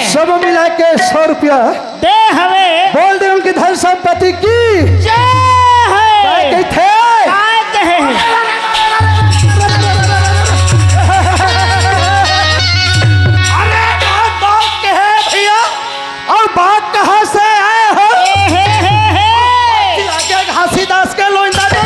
सब मिला के सौ रुपया। दे हवे। बोल दे उनकी धन संपत्ति की। जय है। काय कहिथे? काय कहे? अरे बात, बात कहे भैया। और बात कहाँ से आए हो? ए हे हे हे। घासीदास के लोइंदा दे।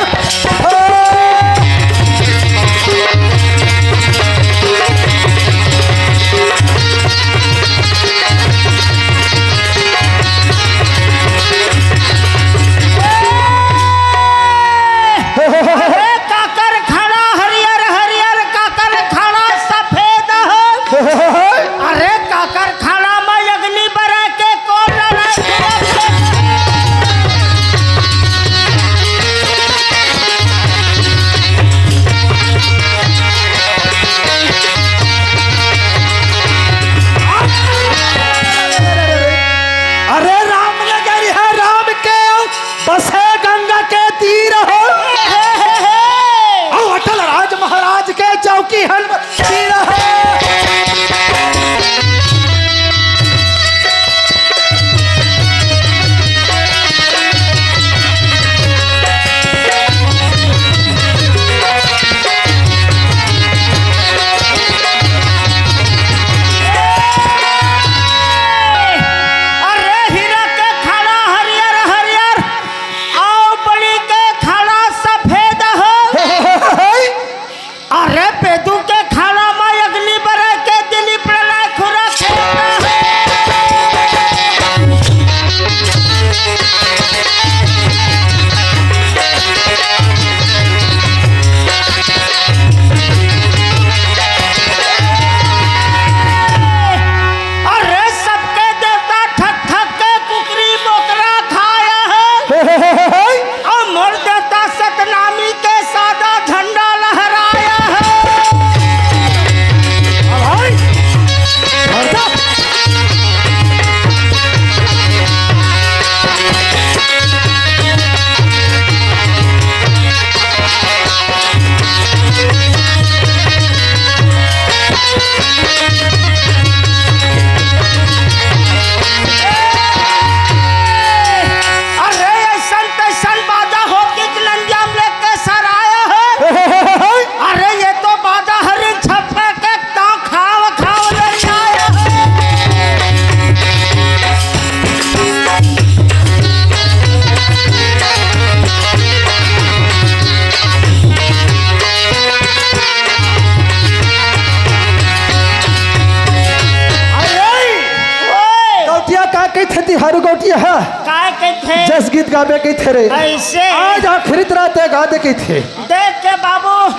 कहिथे। जस गीत गाबे कहिथे रे। अइसे। आज आखिरी रात हे, गा दे कहिथे। देख के बाबू,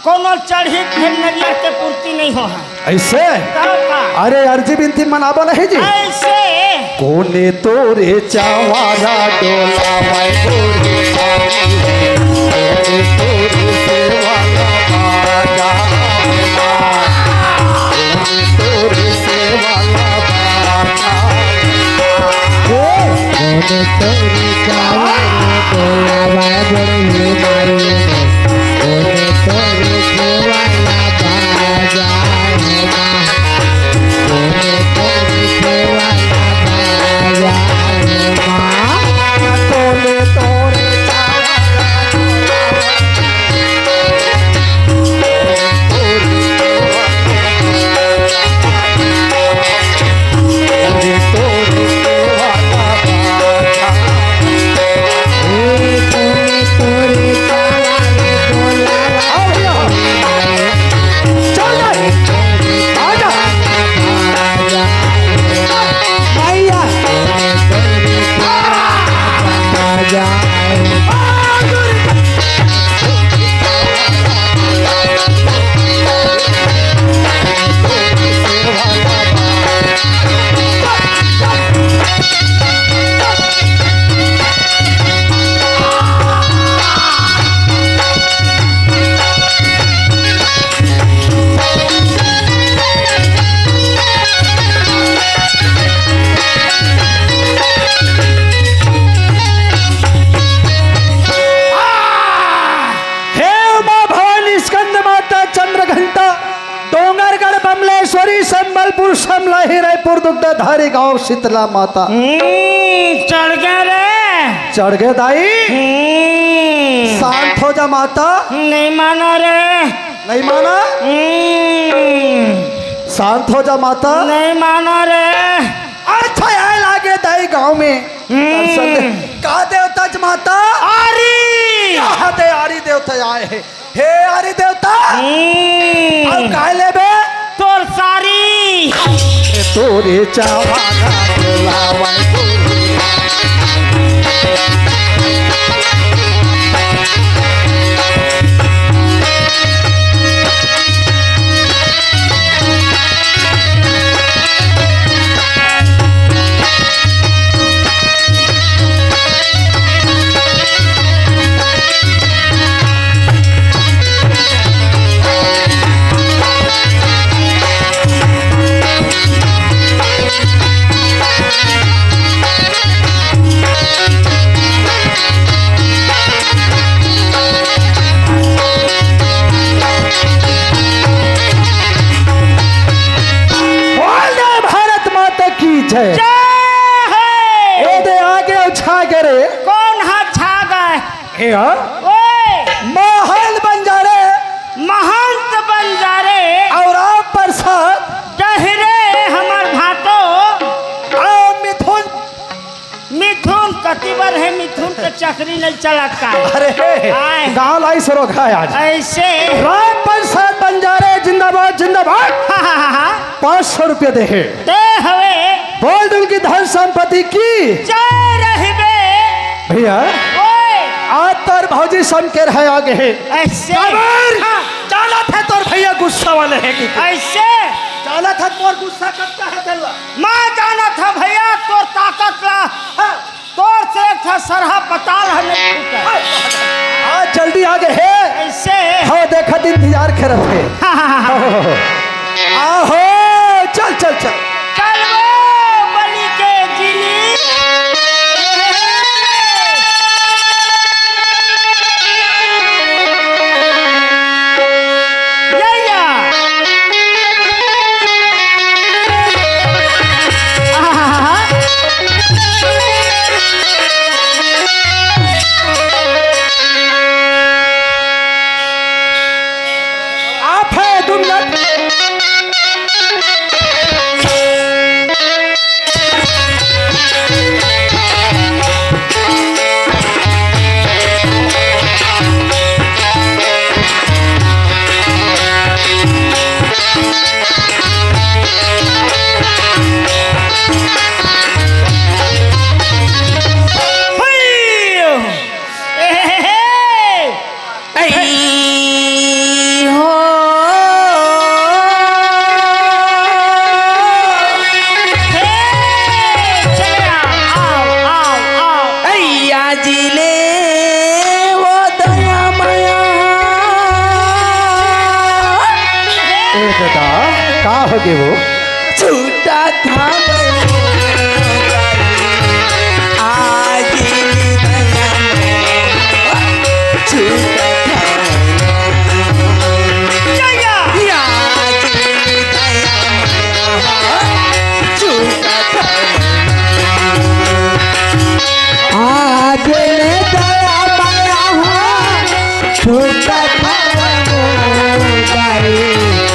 कोनो चढ़ी फिर नरियर के पूर्ति नइ हो हे। अइसे? तब का? अरे, अर्जी बिनती मनाबो नहीं जी। अइसे। कोने तोरे चावारा डोलावय गोरी सारी, कोने तोरे सेवाला बाजा, कोने तोरे सेवाला बाजा। कोने तोरे चावारा डोलावय गोरी माई, कोने तोरे सेवाला बाजा। आओ भैया। चल भाई। आजा। भैया। हे उमा भवानी, स्कंद माता, चंद्र घंटा, डोंगरगढ़ बमलेश्वरी, संबलपुर समलाही, रायपुर दुग्धाधारी गांव शीतला माता। हम्म, चढ़ गे रे। चढ़ गे दाई। हम्म। शांत हो जा माता। नहीं माना रे। नहीं माना? हम्म। शांत हो जा माता। नहीं माना रे। अच्छा, आए लागे दाई गांव में। हम्म। दर्शन दे। का देवता ज माता? आरी। कहाँ दे आरी देवता आए हे। हे आरी देवता। हम्म। अब काय लेबे? तोर सारी। तोरे चावारा डोलावय गोरी। बोल दे भारत माता की जय। जय हो। ए दे आगे अउ छा गे रे। कौन हा छा गे? ए हा? ओए। महंत बंजारे। महंत बंजारे। अउ राम प्रसाद। जय रे हमर भातो। अउ मिथुन। मिथुन कति बर हे, मिथुन के चकरी नहीं चलत का? अरे, आय। गांव लाई सरोखा आज। अइसे। राम प्रसाद बंजारे जिंदाबाद, जिंदाबाद। हा, हा, हा, हा। पाँच सौ रुपया दे हे। ते हवे। बोल दुल की धन संपत्ति की। जय रहिबे। भैया। ओए। आज तोर भौजी समकेर हे आगे हे। अइसे। काबर? हाँ। जानत हे तोर भैया गुस्सा वाले हे कि। अइसे। जानत हे मोर गुस्सा कब का हे तेला। मैं जानत हंव भैया तोर ताकत ला, हाँ। तोर से एक ठा सरहा पताल ह नहीं फूटय। आज जल्दी आगे हे। अइसे। हाँ, देखत इंतजार करत हे। हाँ, हाँ, हाँ, हाँ। आहो, चल, चल, चल। चल वो बलि के जिनी। या, या। आहा। आप है दो मिनट। का, का होगे वो? छूटा था आज छूटा था। या, या। छूटा था। आज ले दया माया हो, छूटा था वो गाई।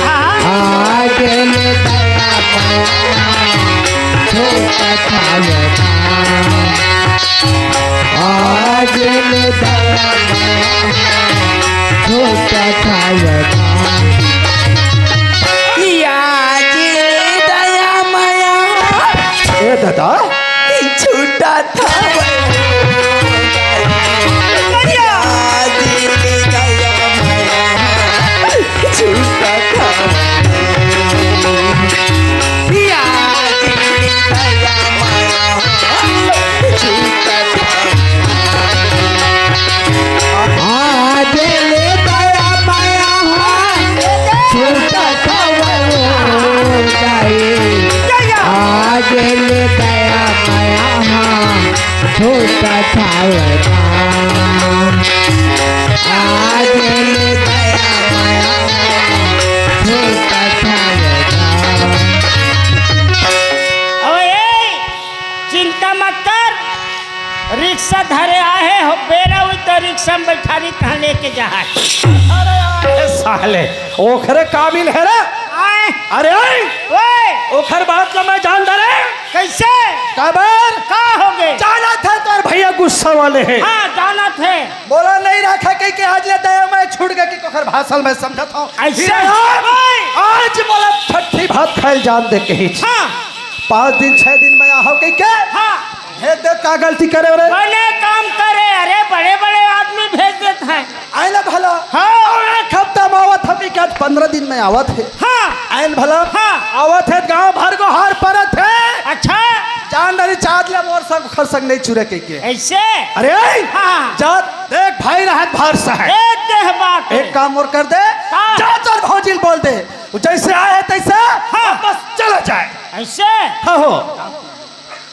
आज ले दया माया हो, छूटा था वो गाई। आज ले दया माया हो, छूटा था वो गाई। या जी दया माया। ए दादा। छूटा था। या जी दया माया। छूटा था। या जी दया माया। छूटा था। आज ले दया माया हो, छूटा था वो गाई। आज ले दया माया हो, छूटा था वो गाई। आज ले दया माया हो, छूटा था वो गाई। ओए, चिंता मत कर, रिक्शा धरे आहे हो, बेरा हुई त रिक्शा में बैठारी तहाँ लेके जा। अरे साले, ओखरे काबिल हे रे। आए। अरे आए। ओए। ओखर बात ला मैं जान डरे। कैसे? काबर? का होगे? जानत हे तोर भैया गुस्सा वाले हे। हाँ, जानत हे। बोला नहीं रखा कहिके आज ले दया माया छूट गे कि ओखर भाषा ल मैं समझत हँव। ऐसे? हीरा राम, ओए। आज मोला ठट्ठी भात खाए ल जान दे कहिस। हाँ। पाँच दिन, छह दिन में आहव कहिके। हाँ। भेज दे, का गलती करे रे? बने काम करे, अरे बड़े-बड़े आदमी भेज देत हे। आए ना भला। हाँ। अउ एक हफ्ता में आवत हे, कहिके आज पंद्रह दिन में आवत हे। हाँ। आए ना भला। हाँ। आवत हे, गाँव भर गोहार परत हे। अच्छा। जान डरे चाँद ले मोर संग, ओखर संग नहीं चुरे कहिके। ऐसे? अरे, हाँ। जा देख भाई रहत भरोसा हे। ए, देह बात। एक काम और कर दे। का? जा तोर भौजी ल बोल दे। वो जैसे आए हे तैसे हाँ। वापस चला जाए। ऐसे? हाँ हो।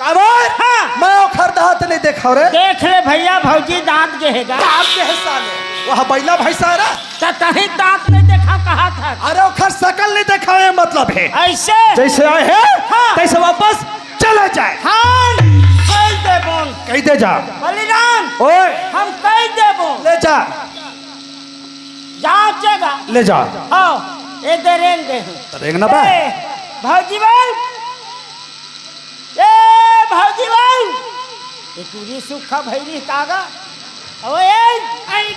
काबर? हाँ। मैं ओखर दाँत नहीं देखव रे। देख ले भैया, भौजी दाँत गे हे गा। दाँत गे हे साले। वह बैला भैंसा रे। त तहीं दाँत नहीं देखा कहा था। अरे ओखर सकल नहीं देखा, ये मतलब हे। ऐसे? जैसे आए हे, हाँ। तैसे वापस चला जाए। हाँ, कहि देबोन। कहि दे जा। बलिराम, ओए। हम कहि देबोन। ले जा। जा चेगा। ले जा। हाँ, ए दे रेंग दे। रेंग ना बा। ए, भौजी बहू। ए, भौजी बहू। ए टूरी सुखा भैरी कागा। ओए, ए।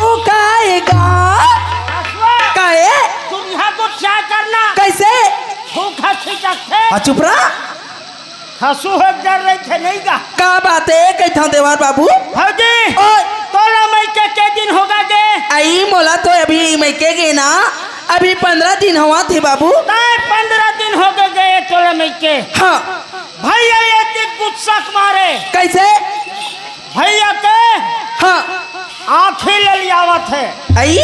ओ काएगा? हसुआ। काए? तुम यहाँ तो क्या करना? कैसे? सूखा छिटक थे। हाँ, चुप रहा। हँसू हो डर रही थे नहीं गा। का बात हे, कहिथव देवर बाबू? भौजी, ओए। तोला मइके के दिन होगा गे? अई, मोला तो अभी मइके गे ना, अभी पंद्रह दिन होवत हे बाबू। ताय पंद्रह दिन होगे गे तोला मइके। हाँ। भैया ये दिन गुस्सा के मारे। कैसे? भैया के हाँ। आँखी ललियावत हे। अई?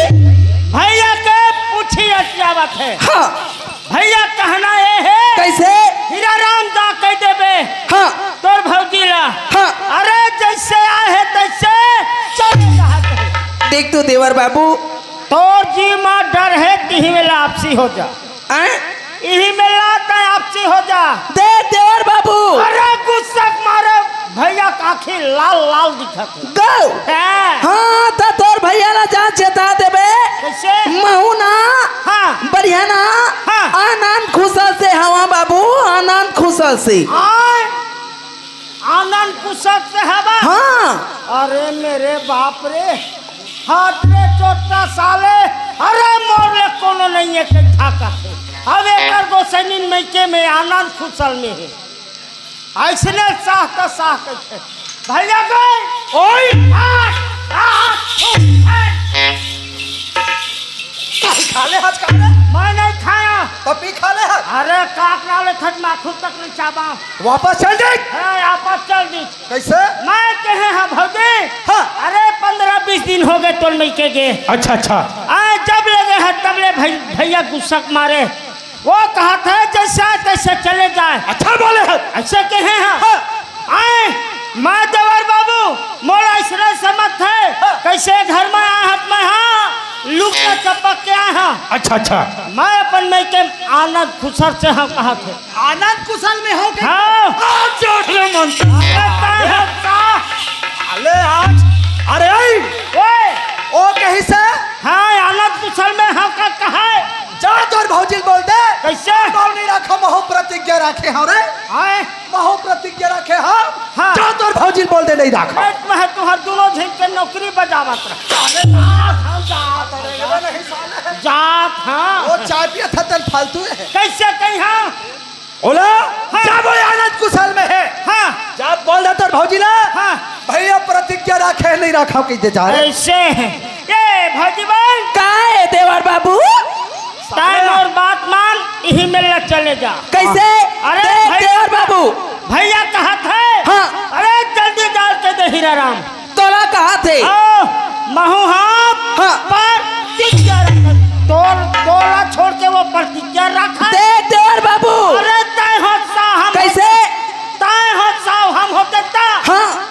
भैया के पूछी अटियावत हे। हाँ। भैया कहना ये हे। कैसे? हीरा राम जा कहि देबे। हाँ। तोर भौजी ला। हाँ। अरे जैसे आए हे तैसे चले जात हे। देख तो देवर बाबू। तोर जी मा डर हे तिही में लापसी हो जा। आय? इही में ला तैं आपसी हो जा। देख देवर बाबू। अरे गुस्सा के मारे भैया के आँखी लाल लाल दिखत हे। गौ। हैं। हाँ, त तोर भैया ला जा चेता देबे। कैसे? महू ना। हाँ। बढ़िया ना। हाँ। आनंद खुशल से हवा बाबू, आनंद खुशल से। आय। आनंद कुशल से हवा? हाँ। अरे मेरे बाप रे, हट रे चोट्टा साले, अरे मोर ले कोनो नहीं हे के ठाका थे। अब एकर गोसैनिन मइके में आनंद कुशल में हे। अइसने साह त साह कहिथे। भैया गए। ओए। हट, हट, हट। काहे खा ले हस, खा ले? मैं नहीं खाया। पप्पी खा ले हस? अरे, काक ना ले थक, मैं खुद तक नहीं चाबा। वापस चल दे। हाँ, वापस चल दी। कैसे? मैं कहे हाँ भौजी। हाँ। अरे, पंद्रह बीस दिन होगे तोर मइके गे। अच्छा, अच्छा। आ, जब ले गे हे, तब ले भई-, भइया गुस्सा के मारे वो कहत हे, जइसे आय तइसे चले जाय। अच्छा बोले हे। अइसे कहे हे। हाँ। आय, मैं देवर बाबू, मोला अइसने समझत हे। हाँ। कइसे घर में आय हस मैं, हाँ, लुका चपक के आय हँव। अच्छा, अच्छा। मैं अपन मइके आनंद कुशल से हँव कहत हे। आनंद कुशल में हँव के? हाँ। आज जोड़ ले मन। अरे, तैं हँव का? अरे आज, अरे आई। ओए। ओ कहिसे? हाँ, आनंद कुशल में हँव का कहे? जा तोर भौजी ल बोल दे। कइसे? बाऊ नइ राखँव, महूँ प्रतिज्ञा राखे हँव रे। आय। महूँ प्रतिज्ञा राखे हँव। हाँ। जा तोर भौजी ल बोल दे, नइ राखँव। मैं, मैं तुँहर दूनों झन के नौकरी बजावत रह। अरे ना, हम जात हन रे, नहीं साले। जात हँव। वो चाय पियत हे, तैं ल फालतू हे। कइसे कहिहँव? ओला, हाँ। जा बोल आनंद कुशल में हे। हाँ। जा बोल दे तोर भौजी ला। हाँ। भइया प्रतिज्ञा राखे हे, नइ राखँव कहि दे जा रे। अइसे हे। ए भौजी बहिन। का हे देवर बाबू? तैं मोर बात मान, इही मेर ले चले जा। कइसे? अरे दे-, भइया, देवर बाबू। भइया कहत हे। हाँ। अरे जल्दी डाल के दे हीरा राम। तोला कहत हे। ओ, महूँ हँव। हाँ। प्रतिज्ञा रखत। तोर, तोला छोड़ के वो प्रतिज्ञा रखत। देख देवर बाबू। अरे तैं हँव साव हम कइसे? होते। तैं हँव साव हम होते त। हाँ।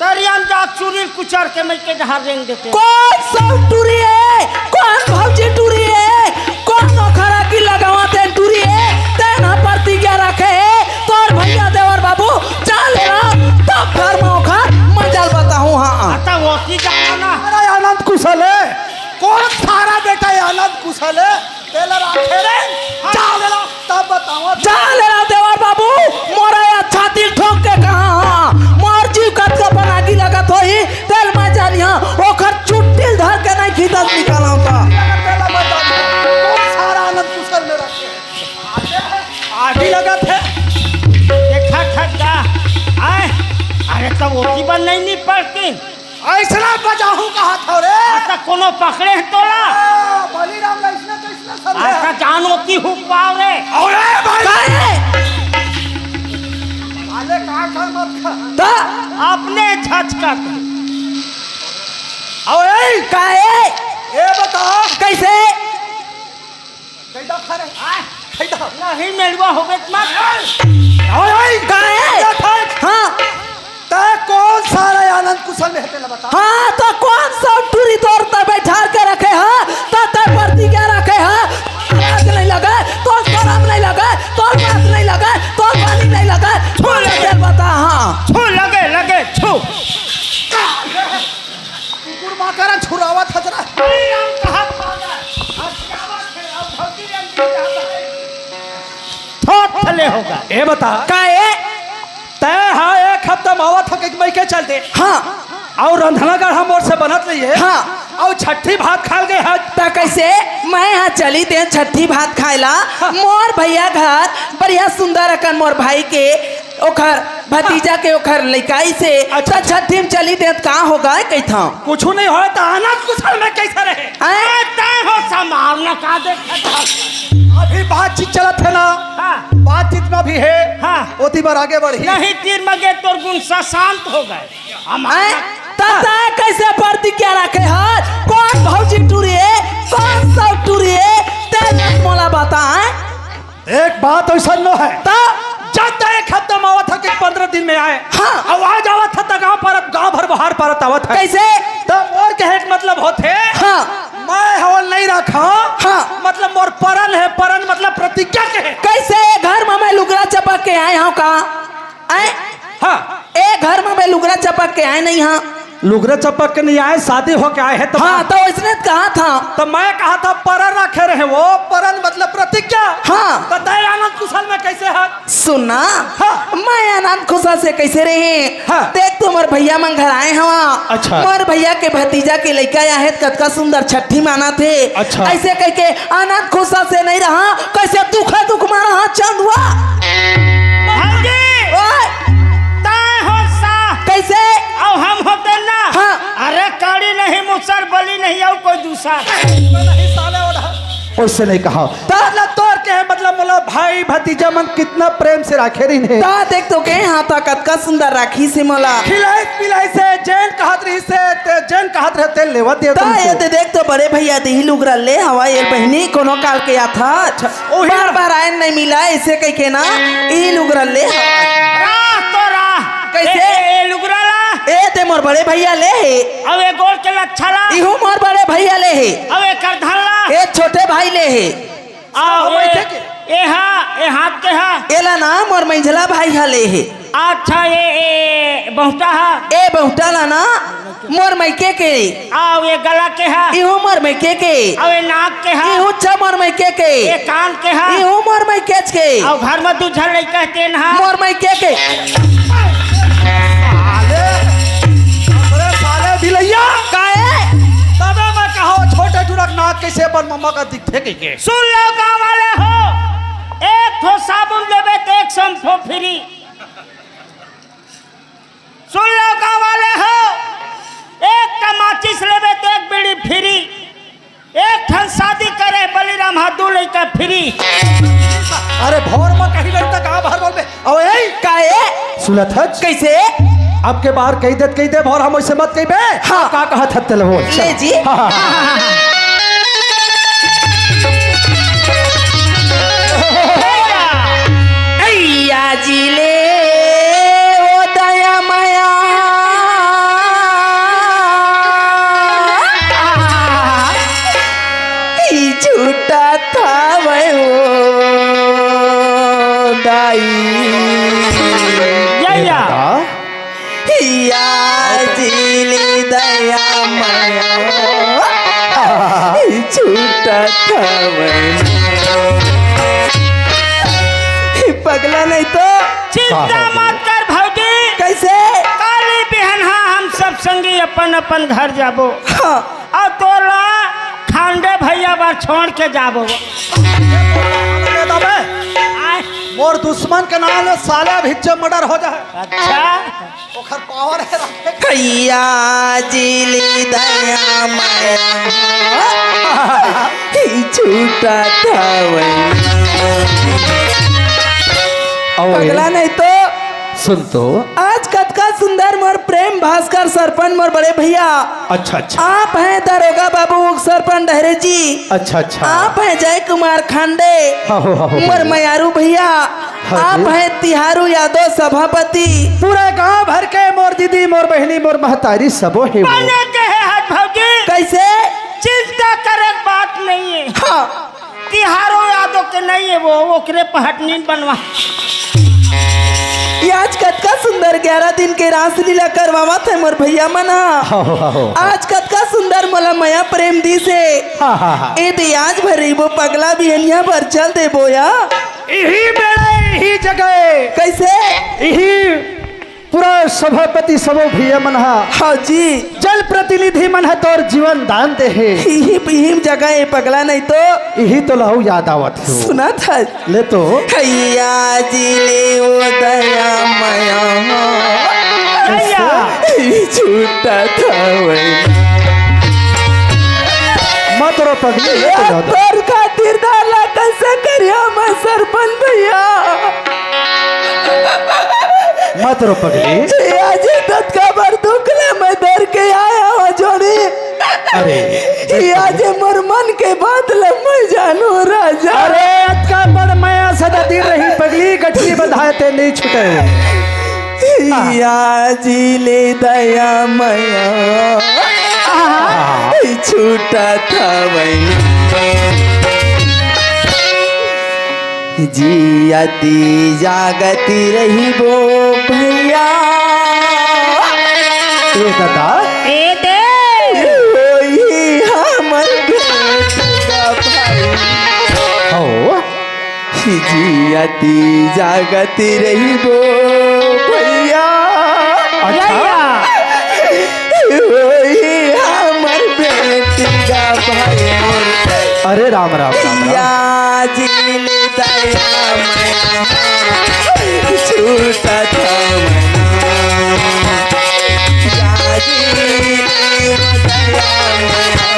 तरिया म जा चुरी ल कुचर के मइके डहर रेंग देतेंव। कोन साव टुरी हे? कोन भौजी टुरी हे? कोन ओखर आगी लगावत हे टुरी हे? तैं ना प्रतिज्ञा राखे हे। तोर भइया देवर बाबू, जा ले ला, तब घर में ओखर मजा ल बताहूँ, हाँ। हाँ, त ओती जाना ना। अरे आनंद कुशल हे, कोन सारा बेटा ये आनंद कुशल हे, तेला राखे रे, जा ले ला, तब बताहूँ। जा ले ला देवर बाबू, मोर ये छाती ल ठोक के कहा, हाँ, मोर जीव कतका पन आगी लगत होही, तेला मैं जानिहूँ, ओखर चुट्टी ल धर के नहीं खींचत निकालँव त। तेला मैं जानिहूँ, कोन सारा आनंद कुशल में राखे हे। आगी लगत हे। देखा था का? आय, अरे त ओती बर नइ निपटतिस। अइसना बजाहूँ कहत हँव रे। आ त कोनो पकड़े हे तोला? आ, बलिराम ल अइसना तइसना समझे। आ त जान ओती हुकवाव रे। अरे भाई। काहे? अरे का का मत खा। त? अपने झचकत। अरे। काहे? ए बता। कइसे? कहि दा खा रे। आय। कहि दा। नहीं मेलवा होगे त मत। ओए, ओए, काहे? कहि दा खा। हाँ। तैं कोन सारा आनंद कुशल में हे तेला बता। हाँ, त कोन साव टुरी तोर तैं बइठार के रखे हस, त तैं प्रतिज्ञा रखे हस, लाज नहीं लगे, तोर सरम नहीं लगे, तोर बात नहीं लगे, तोर बानी नहीं लगे, छू लगे बता, हाँ। छू लगे, लगे, छू। कुकुर माँ करा छुरावत हस रे। अरे राम कहा भागा। अब क्या बात है? अब भौजी रंजीत आ गए। थोथले होगा। ए बता। का ए? तैं हा एक हफ्ता म आवत हस कहिके मइके चल दे। हाँ। अउ रंधना गढ़ा मोर से बनत नइ हे। हाँ। अउ छट्ठी भात खाय ल गे हस। त कइसे? मैं हा चली देंव छट्ठी भात खाय ला। हाँ। मोर भइया घर बढ़िया सुंदर अकन मोर भाई के ओखर भतीजा के ओखर लइका अइसे, अच्छा, त छट्ठी म चली देंव त का होगे कहिथंव। कुछु नइ होय त आनंद कुशल में कइसे रहे? हैं? ए, तैं हो संभाल न का देखत हस? अभी बातचीत चलत हे ना? हाँ। बातचीत में भी हे। हाँ। ओती बर आगे बढ़ही। नहीं, तीर में गे तोर गुस्सा शांत होगे। हम हैं? त तैं कइसे प्रतिज्ञा रखे हस? कोन भौजी टुरी ए? कोन साव टुरी ए? तैं मोला बता, हैं? एक बात अइसन नो हे। त? जब तक एक हफ्ता म आवत हस कि पंद्रह दिन में आय। हाँ। अउ आज आवत हस त गाँव परत, गाँव भर बाहर परत आवत हस। कइसे? त मोर कहे के मतलब होथे, हाँ। मैं हवल नइ राखँव। हाँ। मतलब मोर परन हे, परन मतलब प्रतिज्ञा कहे। कइसे ए घर म मैं लुगरा चपक के आय हँव का? आय? हाँ। ए घर म मैं लुगरा चपक के आय नइ हँव। लुगरा चपक के नइ आय, शादी होके आय हे त। हाँ, त ओइसने त कहत हँव। त मैं कहत हँव परन रखे रहेंव, परन मतलब प्रतिज्ञा। हाँ। त तैं आनंद कुशल में कइसे हस? सुन ना, हाँ। मैं आनंद कुशल से कइसे रहेंव? हाँ। देख तो मोर भइया मन घर आय हवय। अच्छा। मोर भइया के भतीजा के लइका आय हे, कतका सुंदर छट्ठी मानत हे। अच्छा। अइसे कहिके आनंद खुसा से नइ रहंव, कइसे दुखे दुख म रहंव चंदुआ। भौजी, ओए। तैं होस साव। कइसे? अउ हम होतेन ना। हाँ। अरे काड़ी नहीं, मुसर बली नहीं, अउ कोई दूसर। ओइसे नइ कहंव। त मतलब तोर कहे मतलब मोला भाई भतीजा मन कितना प्रेम से राखे रहिन हे। ता देख तो के हाथ हा कतका सुंदर राखिस हे मोला। खिलाइस पिलाइस हे, जेन कहत रहिस हे, ते जेन कहत रहे, तेन लेवत देवत ता रहिस हे। ये दे देख तो बड़े भैया दे ही लुगरा ले हवा, ये बहिनी कोनो काल के आथा। अच्छा, ओही बार ना। बार आयन नहीं मिला, ऐसे कह के ना, ई लुगरा ले हवा। राह तो राह। कैसे? ए, ए, ए लुगरा ला। ए ते मोर बड़े भैया ले हे। अब ए गोड़ के लच्छा ला। इहू मोर बड़े भैया ले हे। अब ए करधन ला। ए छोटे भाई ले हे। आ, ओ, ए, बैठे के? ए हा, ए हाथ के हा? एला ना मोर मंझला भाई हा ले हे। अच्छा, ए, ए बहुटा हा? ए बहुटा ला ना मोर मइके के। आ, ए गला के हा? इहू मोर मइके के। आ, ए नाक के हा? इहू च मोर मइके के। ए कान के हा? इहू मोर मइकेच के। आ, घर में दू झन लइका तेन हा? मोर मइके के। साले, अरे साले बिलैया। काहे? तबे मैं कहा छोटे टुरक नाक कैसे अपन मम्मा का दिखथे कह के। सुन लो गाँव वाले हो, एक ठो साबुन लेबे तो एक शैम्पू फ्री। सुन लो गाँव वाले हो, एक टा माचिस लेबे तो एक बीड़ी फ्री, एक ठन शादी करे बलिराम हा दू लइका फ्री। अरे भोर में कही रही तो गाँव भर बोलबे। अबे ए, काहे? सुनत हच? कैसे? अब के बार कही देत कही दे भोर हम ऐसे मत कहिबे। हाँ। का कहत हत तेला बोल। ले जी। हाँ, हाँ, हाँ। अइया जी ले ओ दया मया। ई छूटत हवय ओ दाई। या, या। या जी ले दया मया। ई छूटत हवय। ई पगला नहीं तो। चिंता मत कर भौजी। कैसे? काली बिहनहा हम सब संगी अपन अपन घर जाबो। हाँ। अउ तोला खांडे भैया बर छोड़ के जाबो। आय। मोर दुश्मन के नाम ले साले अभी जो मर्डर हो जाए। अच्छा। ओखर पावर है रखे। भैया जी ली दया माया, ही छूटा था वही। अउ पगला नहीं तो। सुन तो। आज कतका सुंदर मोर प्रेम भास्कर सरपंच मोर बड़े भैया। अच्छा, अच्छा। आप हैं दरोगा बाबू उप सरपंच डहरे जी। अच्छा, अच्छा। आप हैं जय कुमार खांडे। हाँ, हो, हाँ, हो, मोर हो। मयारू भैया। हाँ आप जी। हैं तिहारू यादव सभापति। पूरा गांव भर के मोर दीदी, मोर बहिनी, मोर महतारी सबो हे वो। बने के हे हाथ भौजी। कैसे? चिंता करे के बात नहीं है। हाँ। तिहारो यादव के नहीं है वो, ओकरे पहट नींद बनवा। ये आज कतका सुंदर ग्यारह दिन के रासलीला करवावत है मोर भैया मन ह। हाँ, हाँ, हाँ। आज कतका सुंदर मोला मया प्रेम दिस हे। हाँ, हाँ, हाँ। ए दे आज भर रहिबो पगला बिहनिया भर चल देबो या। इही बेड़ा, इही जगह। कैसे? इही पूरा सभापति सबो भैया मन हा। हाँ जी। जन प्रतिनिधि मन हा तोर जीवन दान दे हे। इही, इही जगह ए पगला नहीं तो। इही तो लहू याद आवत हे। सुना था। ले तो। भैया जी ले ओ दया माया। भैया। ई छूटा था वही। मत रो पगली, ले तो यार, जाओ। तोर खातिर दाला कैसे करिया मैं सरपंच भैया। मत रो पगली। ये आज ततका बड़ दुख ले मैं धर के आया हूँ जोड़ी। अरे। ये आज मोर मन के बात ले मैं जानू राजा। अरे, अतका बड़ मया सदा दिन रही पगली, गठरी बंधाए ते नहीं छूटे। या जी ले दया मया। आहा। छूटा था वही। जियति जागति रहिबो भैया। ए दादा। ए दे। ओही हमर बेटा भाई। हो। जियति जागति रहिबो भैया। अच्छा। भैया। ओही हमर बेटी का भाई। अरे राम, राम, राम, राम। या जी ले दया मया, छूटा था मना। या जी ले दया मया,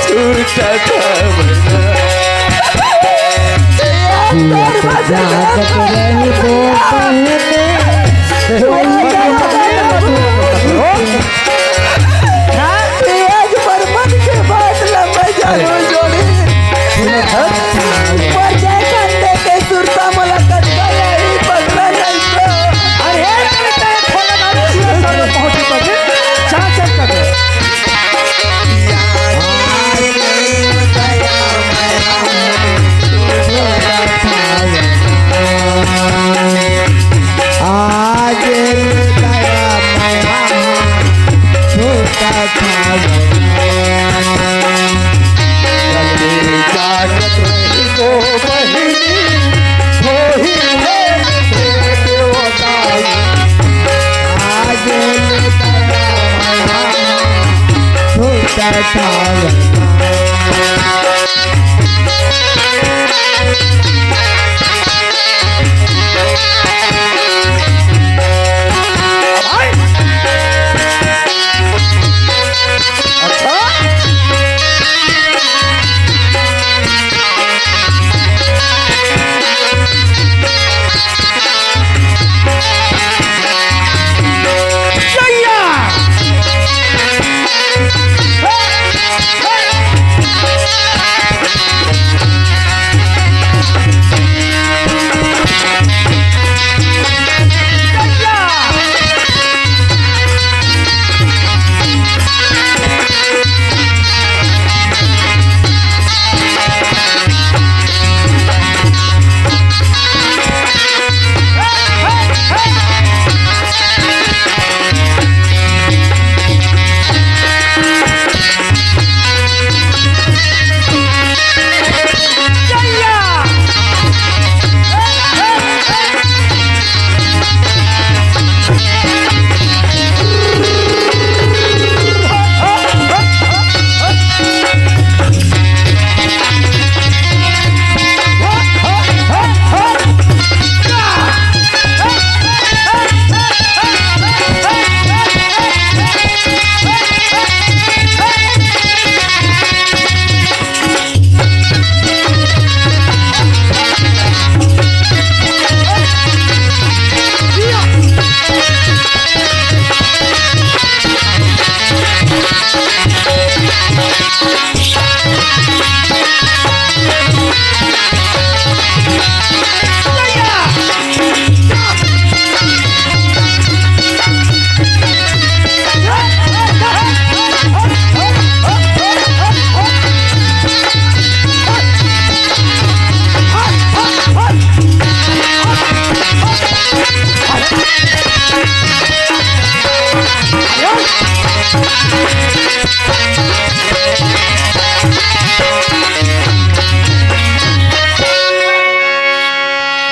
छूटा था मना।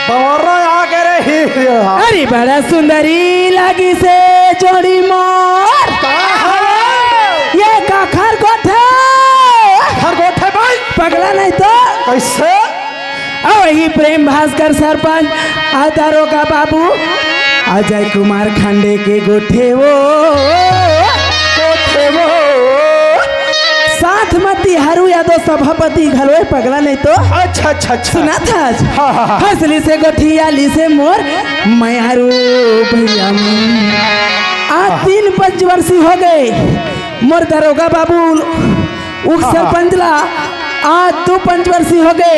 बवरा आ गे रे ही, ही, हा। अरे बड़ा सुंदरी लागिसे जोड़ी मोर। का हवे? ये का खरगोठ हे? खरगोठ हे भाई। पगला नहीं तो। कैसे? अउ वही प्रेम भास्कर सरपंच, अउ दरोगा बाबू, अजय कुमार खांडे के गोठे वो। गोठे वो। साथ म तिहारू यादव सभापति घलो हे, पगला नहीं तो। अच्छा, अच्छा, अच्छा। सुनथस? हाँ, हाँ, हाँ। हंसलिसे गोठियालिसे मोर मयारू भैया मन। आज तीन पंचवर्षी हो गे मोर दरोगा बाबू, उप सरपंच ला आज दू पंचवर्षी हो गे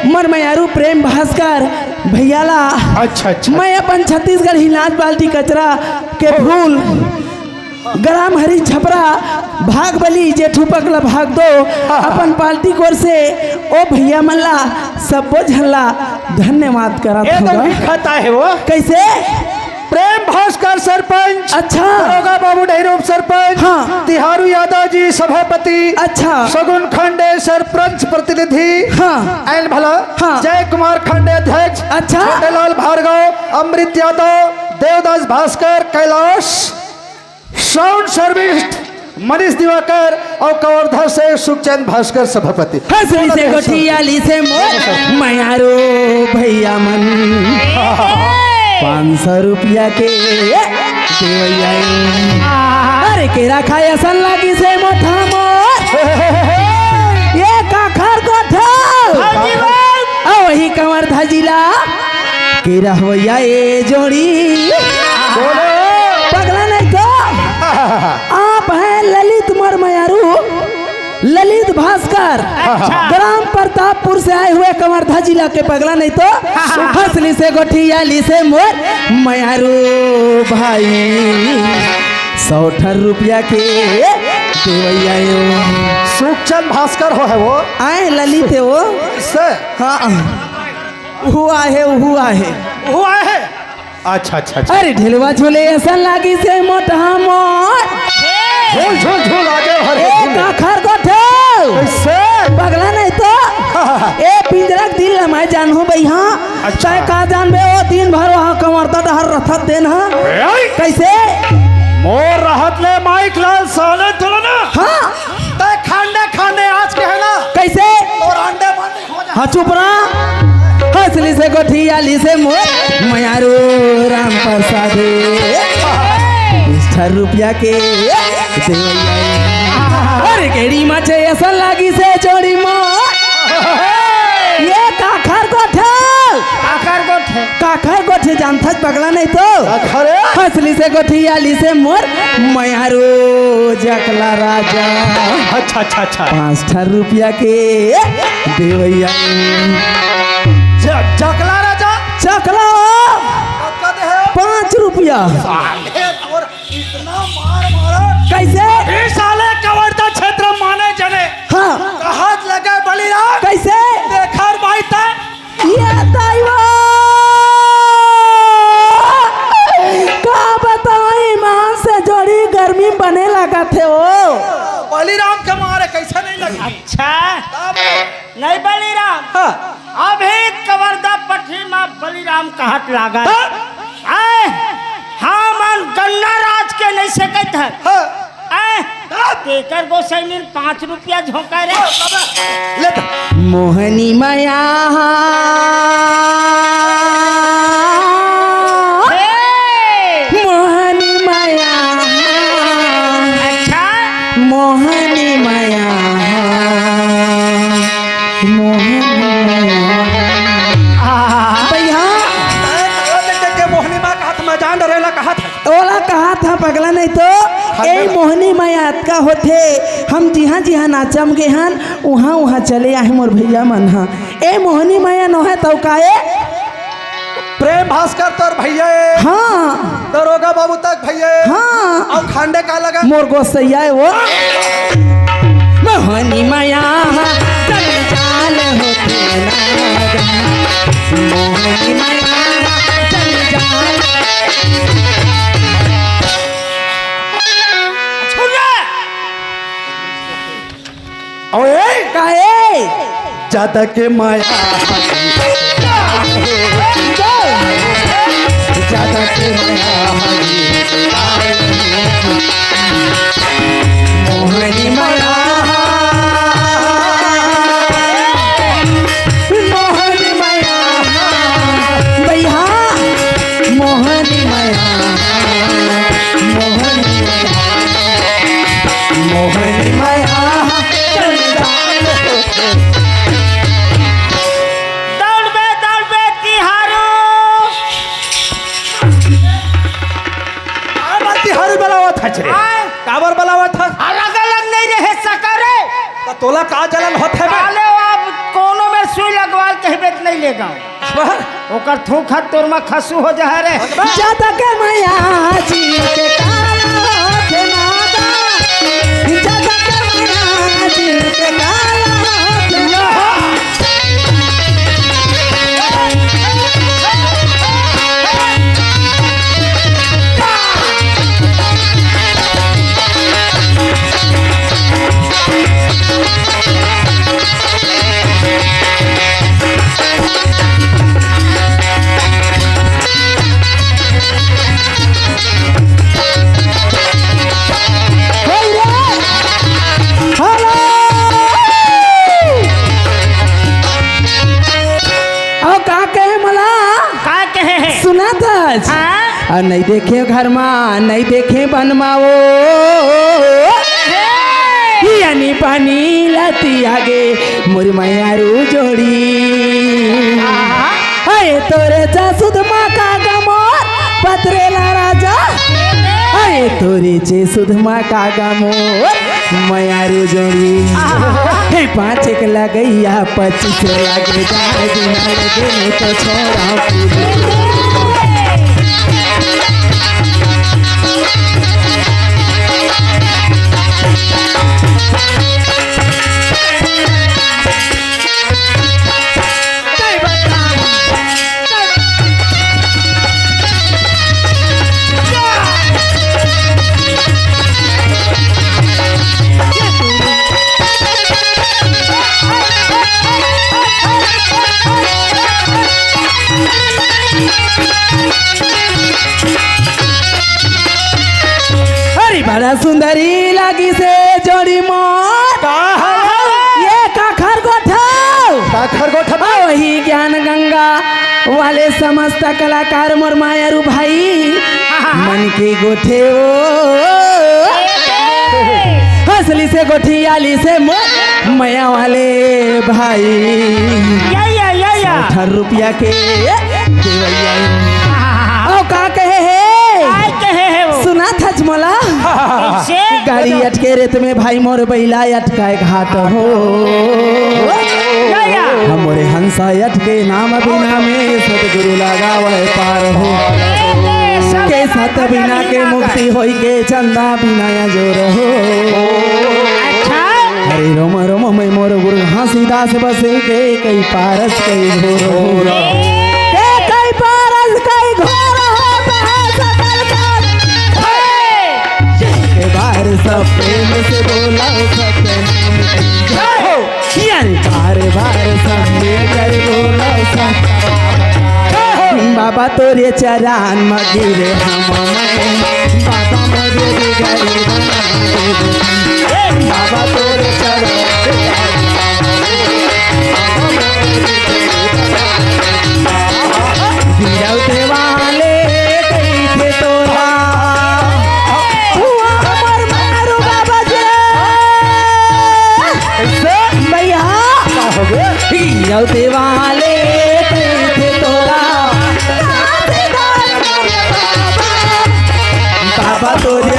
मोर मयारू प्रेम भास्कर भैया ला। अच्छा, अच्छा। मैं अपन छत्तीसगढ़ी नाच बाल्टी कचरा के फूल, ग्राम हरी छपरा, भाग बली जेठू पगला भाग दो, अपन पार्टी कोर से ओ भैया मन ला, सब्बो झन ला धन्यवाद करत हँव। कैसे? प्रेम भास्कर सरपंच, अच्छा। दरोगा बाबू डेहरी उप सरपंच, हाँ। तिहारू यादव जी सभापति, अच्छा। सगुन खांडे सरपंच प्रतिनिधि, हाँ। एंड भला, हाँ। जय कुमार खांडे अध्यक्ष, अच्छा। छोटेलाल भार्गव, अमृत यादव, देवदास भास्कर, कैलाश, साउंड सर्विस मनीष दिवाकर अउ कवर्धा से सुखचंद भास्कर सभापति। हंसलिसे गोठियालिसे मोर मयारू भैया मन। पाँच सौ रुपया के देवैया। अरे केरा खाय असन लागिसे मोठा मोर। ये काखर गोठा। अउ वही कवर्धा जिला के रहवैया ए जोड़ी। बोलो। पगला नहीं तो। आप हैं ललित मोर मयारू, ललित भास्कर, अच्छा। ग्राम प्रतापपुर से आए हुए कवर्धा जिला के, पगला नहीं तो। हंसलिसे गोठियालिसे मोर मयारू भाई, सौ ठन रुपया के देवैया ए। सुखचंद भास्कर हो हे वो। आए ललित हे वो। से। हाँ। उहू आहे, उहू आहे। उहू आहे। अच्छा, अच्छा, अच्छा। अरे ढिलवा झूले असन लागिसे मोटहा मोर। झूल, झूल, झूल, आगे हो। मैं जानहूं भैया। अच्छा। तैं का जानबे, ओ दिन भर वहां कंवरता डहर रथत तेन ह। ए! कैसे? मोर रहत ले माइक लाल साले तोला ना। हाँ। तैं खांडे खांडे आज कहे ना। कैसे? तोर अंडे बंद हो जा। हाँ, चुप रहा। हंसली से गोठियाली से मोर मयारू राम प्रसाद, बीस हजार रुपया के देवैया। अरे गेड़ी माचे ऐसा लागी से जोड़ी माँ। ये काखर गोठे? काखर गोठे। काखर गोठे जानथस पगला नहीं तो। काखर? हंसली से गोठियाली से मोर मयारू जकला राजा। अच्छा, अच्छा, अच्छा। पाँच हजार रुपया के देवैया। ज-, जकला राजा? चकला। कतका दे है? पाँच रुपया। साले तोर इतना मार मारा। कैसे? ए साले कवर्धा क्षेत्र माने जने। हाँ। कहत लगे बलिराम। कैसे? देखर भाई तैं। ये दैवा। का बताई, ईमान से जोड़ी गर्मी बने लागत हे ओ। बलिराम के मारे कैसे नहीं लगी? अच्छा। तब नहीं बलिराम। हाँ। अभी कवर्धा पटरी में बलिराम कहत लागत। हाँ। आए, हमन गन्ना राज के नहीं सकत है। हाँ। आए, हाँ। तेकर गोसाई नीन पाँच रुपया झोंका रे। हाँ, बाबा। ले तो। मोहनी मया। हे। मोहनी मया। अच्छा। मोहनी मया। मोहनी मया। आ। भैया। ए, देख, देख, देख, मोहनी माँ का हाथ में जान डरेला कहा था। ओला कहा था पगला नहीं तो। हाँ, ए ना। मोहनी मया अतका होथे, हम जिहाँ जिहाँ नाचम गे हन, उहाँ उहाँ चले आहे मोर भैया मन हा। ए मोहनी मया नोहे तौ का ए? प्रेम भास्कर तोर भैया ए। हाँ। दरोगा बाबू तक भैया ए। हाँ। अउ खांडे का लगा? मोर गोसैया ए वो। मोहनी मया जंजाल होथे ना। मोहनी मया जंजाल। छोड़ रे। अउ ए? काहे? ज्यादा के माया। ज्यादा के माया। मोहनी माया। मोहनी माया। भैया। मोहनी माया। मोहनी माया। मोहनी माया। दौड़बे, दौड़बे, तिहारू। काबर तिहारू बलावत हच रे? आय। काबर बलावत हच? अलग अलग नहीं रहे सका रे। त तोला का जलन होत हे बे? साले अब कोनो में सुई लगवाल कहिबे त नहीं लेगा। बर? ओकर थूक हर तोर मा खसू हो जा रे। ज्यादा के माया जी के काला होत ना दा। ज्यादा के माया जी के काला होत ना दा। अउ का कहे मला? का कहे हे? सुना था। हाँ? अउ नहीं देखे घर मा, नहीं देखे बन मा ओ। हे! यानी पानी लाती आगे मोर मयारू जोड़ी। आहा। अए तोरे चा सुध मा का गा मोर पतरेला राजा। अए तोरे चे सुध मा का गा मोर मयारू जोड़ी। आहा। हे पाँच एक लगैया पच्चीस लागे जाए दिन लगे तो छोड़ा। बड़ा सुंदरी लागिस ए जोड़ी मोर। का हवे? ये काखर गोठ? काखर गोठ बे? वही ज्ञान गंगा वाले समस्त कलाकार मोर मायारू भाई मन के गोठे ओ। हंसलिस ए गोठियालिस ए मोर मया वाले भाई। या, या, या, या। सौ अठारह रुपया के देवैया। ओ का कहे हे? काय कहे हे वो? सुनाथच मोला। कैसे? गाड़ी अटके रेत में भाई मोर बैला अटकाय घाट हो। या, या। हमरे हंसा अटके नाम बिना में सतगुरु लगावय पार हो। ए, ए, सब के सत बिना के मुक्ति होई के चंदा बिना या जोर हो। अच्छा। अरे रोम रोम में मोर गुरु घासीदास बसे के कई पारस कई घोर हो। के कई पारस कई घोर हो, कहाँ सकल काल। के बार सब प्रेम से बोला सतनाम। जय हो। अंकार बार सब मिलकर बोला सत। जय हो। बाबा तोरे चरण म गिरे हम मैं, बाबा मोरे बिगड़ी बना दे। बाबा तोरे चरण गिरौते वाले कइथे तोला। हुआ हमर मारू बाबा जी। कैसे? भैया। का हो गया? गिरौते वाले कइथे तोला। बाबा तोरे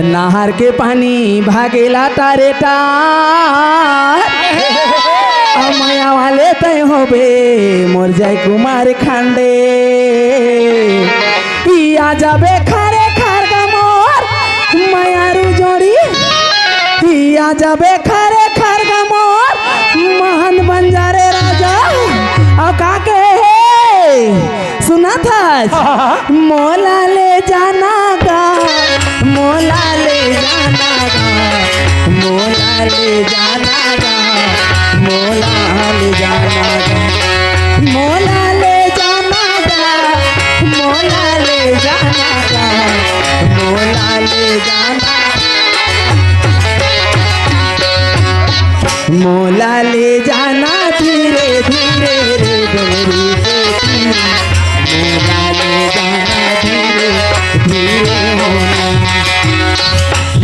नहर के पानी भागेला टारे टार। अ मया वाले तय होबे मोर जय कुमार खांडे। ई आ जाबे खरे खर गा मोर मयारू जोड़ी। ई आ जाबे खरे खर गा मोर महन बन जा रे राजा। अउ का कहे हे? सुनत हस? मोला ले जाना गा, मोला ले जाना गा, मोला ले जाना गा, मोला ले जाना गा, मोला ले जाना गा, मोला ले जाना गा, मोला ले जाना। मोला ले जाना धीरे धीरे रे डोरी बेटी। मोला ले जाना धीरे धीरे हो ना।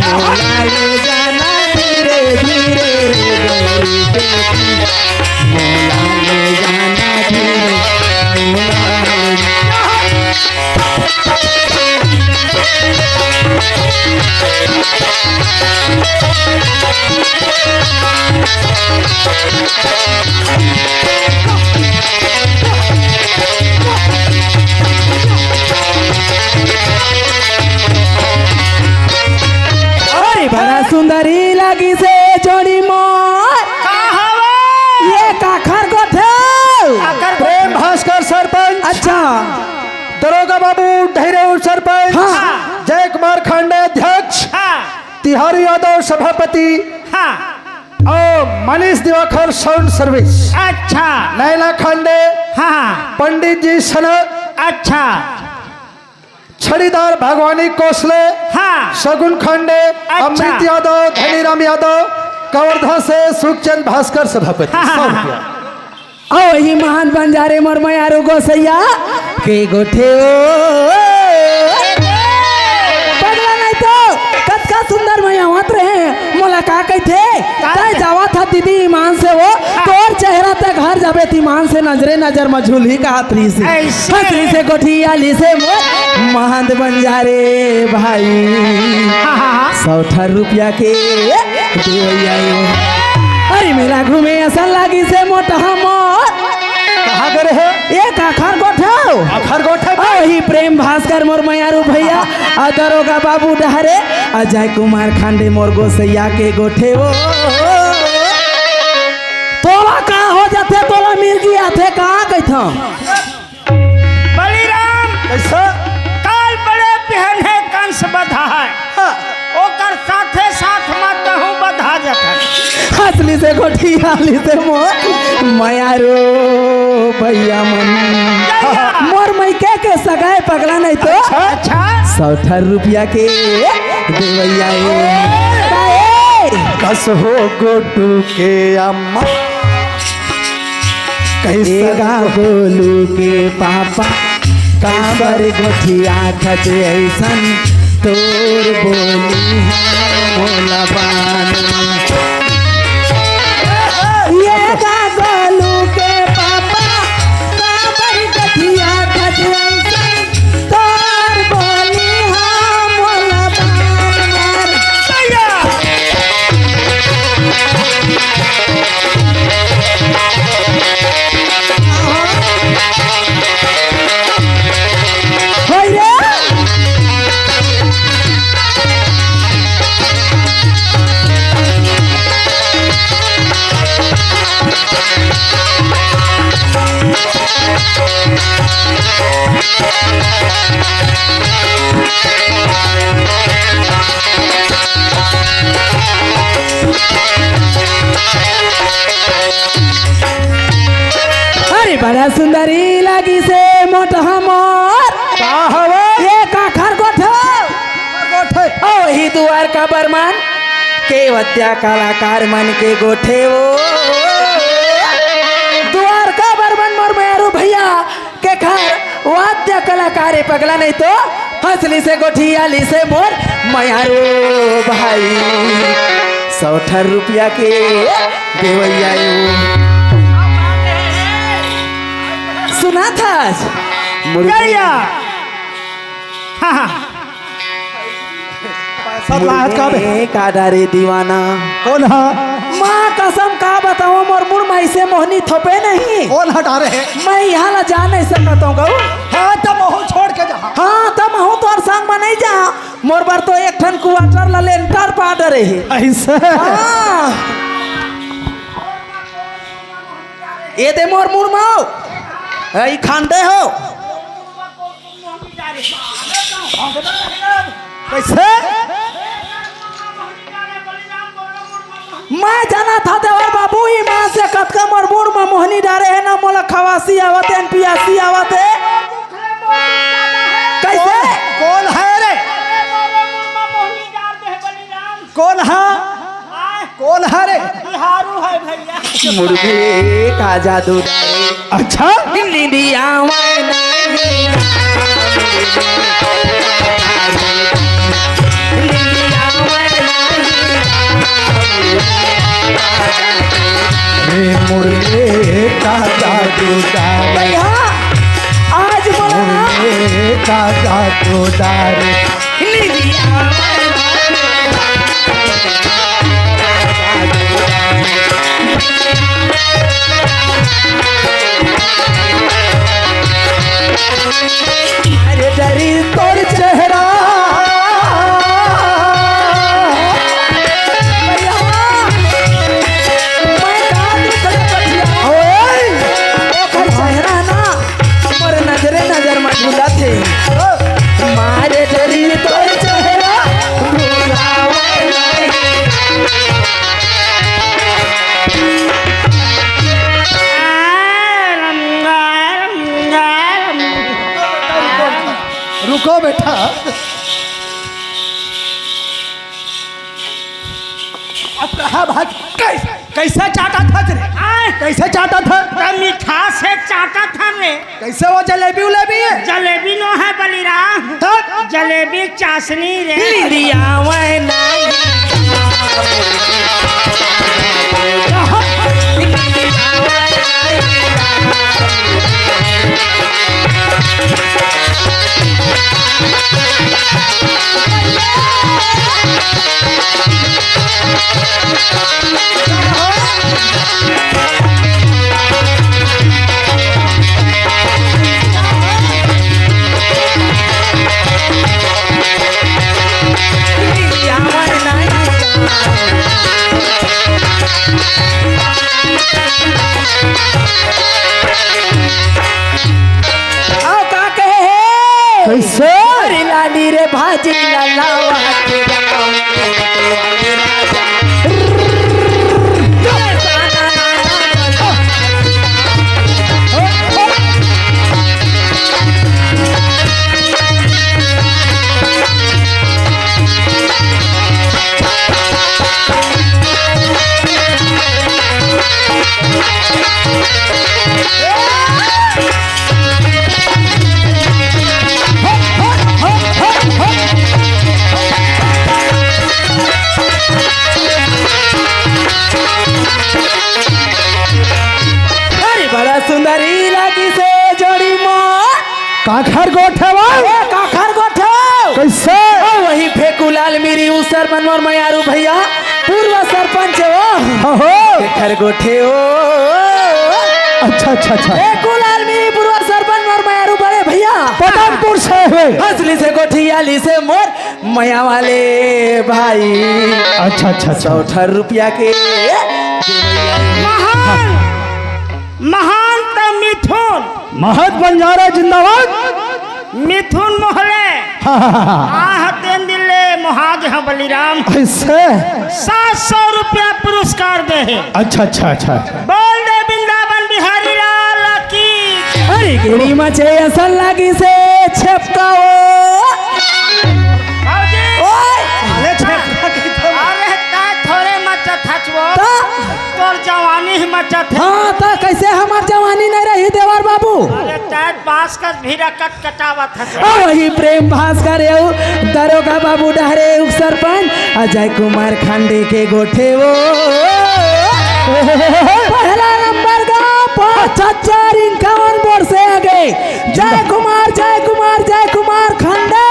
मोला ले जाना धीरे धीरे रे डोरी बेटी। मोला ले जाना धीरे, मोला ले जाना। अरे बड़ा सुंदरी लागिस ए जोड़ी मोर। का हवे? ये काखर गोठ? काखर गोठ। प्रेम भास्कर सरपंच। अच्छा। दरोगा बाबू ढहिरेऊ सरपंच। हाँ। जय कुमार खांडे अध्यक्ष। हाँ। तिहारी यादव सभापति। हाँ। अउ मनीष दिवाकर साउंड सर्विस। अच्छा। नैना खांडे। हाँ। पंडित जी सनक। अच्छा। छड़ीदार भगवानी कोसले। हाँ। सगुन खांडे। अच्छा। अमृत यादव, धनीराम यादव, कवर्धा से सुखचंद भास्कर सभापति। हाँ, हाँ, सौ हाँ। रुपया। अउ वही महान बंजारे मोर मयारू गोसैया के गोठे ओ। पगला नहीं तो कतका सुंदर मैं आवत रहे, मोला का कहिथे? का तै कहिथे? जावत ह दीदी ईमान से ओ, हाँ। तोर चेहरा तै घर जाबे त ईमान से नजरे नजर म झूलही कहत रहिस। ऐसे। हंसलिस ए गोठियालिस ए मोर महंत बंजारे भाई। हाँ, हाँ, हाँ। सौ अठारह रुपया के देवैया ए। अरे मेला घूमे असन लागिस हे मोटहा मोर। कहाँ गे रहे? ए काखर गोठा। काखर गोठा? अहो ही प्रेम भास्कर मोर मयारू भैया, अउ दरोगा बाबू डहरे, अजय कुमार खांडे मोर गोसैया के गोठे ओ। तोला का हो जाथे, तोला मिर्गी आथे का कहिथंव? बलिराम, कइसे? काल बड़े बिहन हे कंस बधाय। हाँ। ओकर साथे साथ म तहूँ बधा जाथे। हँसलिस हे गोठियालिस हे मोर मयारू भैया मन। भैया। मोर मइके के सगा ए पगला नहीं तो। अच्छा, अच्छा। सौ ठन रुपया के देवैया ए। ओए। काहे? कस हो गोटू के अम्मा। कइसन ए गा गोलू के पापा, काबर गोठियाथस अइसन, तोर बोली हे मोला बान। ए गा गोलू के पापा, काबर गोठियाथस अइसन, तोर बोली हे मोला बान। भैया। होय रे। अरे बड़ा सुंदरी लागिस हे मोटहा मोर। का हवे? ए काखर गोठा। गोठे। ओ ही दुवारका बरमन के वाद्य कलाकार मन के गोठे ओ। दुवारका बरमन मोर मयारू भैया के घर वाद्य कलाकार ए पगला नहीं तो। हँसलिस हे गोठियालिस हे मोर मयारू भाई, सौ ठन रुपया के देवैया ए ओ। सुनाथस? मुर्गी। गैया। हाँ, हाँ। पैसा लात का बे? मुर्गे का डरे दीवाना। कोन हा? माँ कसम का बतावँव, मोर मुड़ म अइसे मोहनी थोपे नहीं। कोन हा डारे हे? मैं इहाँ ला जा नहीं सकत हँव गऊ। हाँ, त महूँ छोड़ के जा। हाँ, त महूँ तोर संग म नहीं जा। मोर बर तो एक ठन quarter ला लेंटर पा डरे हे। अइसे? हाँ। ए दे मोर मुड़ म। ए, ई खांडे हो। कइसे? मैं जानथँव देवर बाबू, ई माँ से कतका मोर मुड़ म मोहनी डारे हे ना, मोला खवासी आवत हे, न पियासी आवत हे। कइसे? कोन, कोन हे रे? कोन हा? कोन हा रे? बिहारू हे भैया। मुर्गे का जादू डारे। अच्छा? निंदिया मैं नहीं। रे मुर्गे का जादू डारे। भैया, आज बोला। मुर्गे का जादू डारे। अरे डरी तोर चेहरा। भैया, मैं का नहीं करे बचिया। ओए! ओकर चेहरा ना, मोर नजरे नजर म झूलत हे। मारे डरी तोर चेहरा भुलावे नहीं। रुको बेटा। अब कहाँ भाग, कैसे, कैसे चाटत हस रे? आय। कैसे चाटत हस? त मीठा से चाटत हन रे। कैसे वो जलेबी उलेबी हे? जलेबी नो हे बलिराम। तब? जलेबी चासनी रे। निंदिया वह नहीं। अरे बड़ा सुंदर ई लागिस ए जोड़ी मा। काखर गोठे वो? ए, काखर गोठे वो? कइसे? ओ, वही फेकूलाल मिरी, उ सरपंच मोर मयारू भइया, पूर्व सरपंच वो। अहो। काखर गोठे वो? अच्छा, अच्छा, अच्छा। फेकूलाल मिरी, पूर्व सरपंच मोर मयारू बड़े भइया। पदमपुर से हवे। हंस लिस ए गोठिया लिस ए मोर मया वाले भाई। अच्छा, अच्छा, अच्छा। सौ ठन रुपया के। महान, महान त मिथुन। महत बंजारा जिंदाबाद। मिथुन मोहले। हाँ, हाँ, हाँ, हाँ। आह, तेन दिन ले मोहा गे हंव बलिराम। अइसे? सात सौ रुपया पुरस्कार दे हे। अच्छा, अच्छा, अच्छा। बोल दे वृंदावन बिहारी लाल की। अरे गिरी मचे असन लागिस ए छपका वो। बाबूजी। ओए। अरे छपका की तो। अरे तैं थोरे मचत हच वो। त? तोर जवानी ही मचत हे। हाँ, त कइसे हमर जवानी नइ रही देवर बाबू? अरे तैं बांस कस भीरा कट कटावत हस। आ वही प्रेम भास्कर एउ, दरोगा बाबू डहरे उप सरपंच, अजय कुमार खंडे के गोठे वो। पहला नंबर का पाँच हजार इक्यावन वोट से आगे। जय कुमार, जय कुमार, जय कुमार खंडे,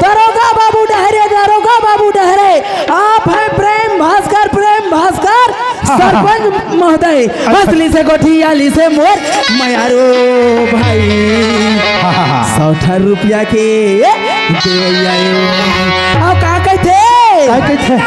दरोगा बाबू डहरे, दरोगा बाबू डहरे, आप हैं प्रेम भास्कर, प्रेम भास्कर। सरपंच महोदय, हंस लिस ए गोठिया लिस ए मोर मयारू भाई। हाँ, हाँ, हाँ। सौ ठन रुपया के देवइया ए। अउ का कहिथे? का कहिथे?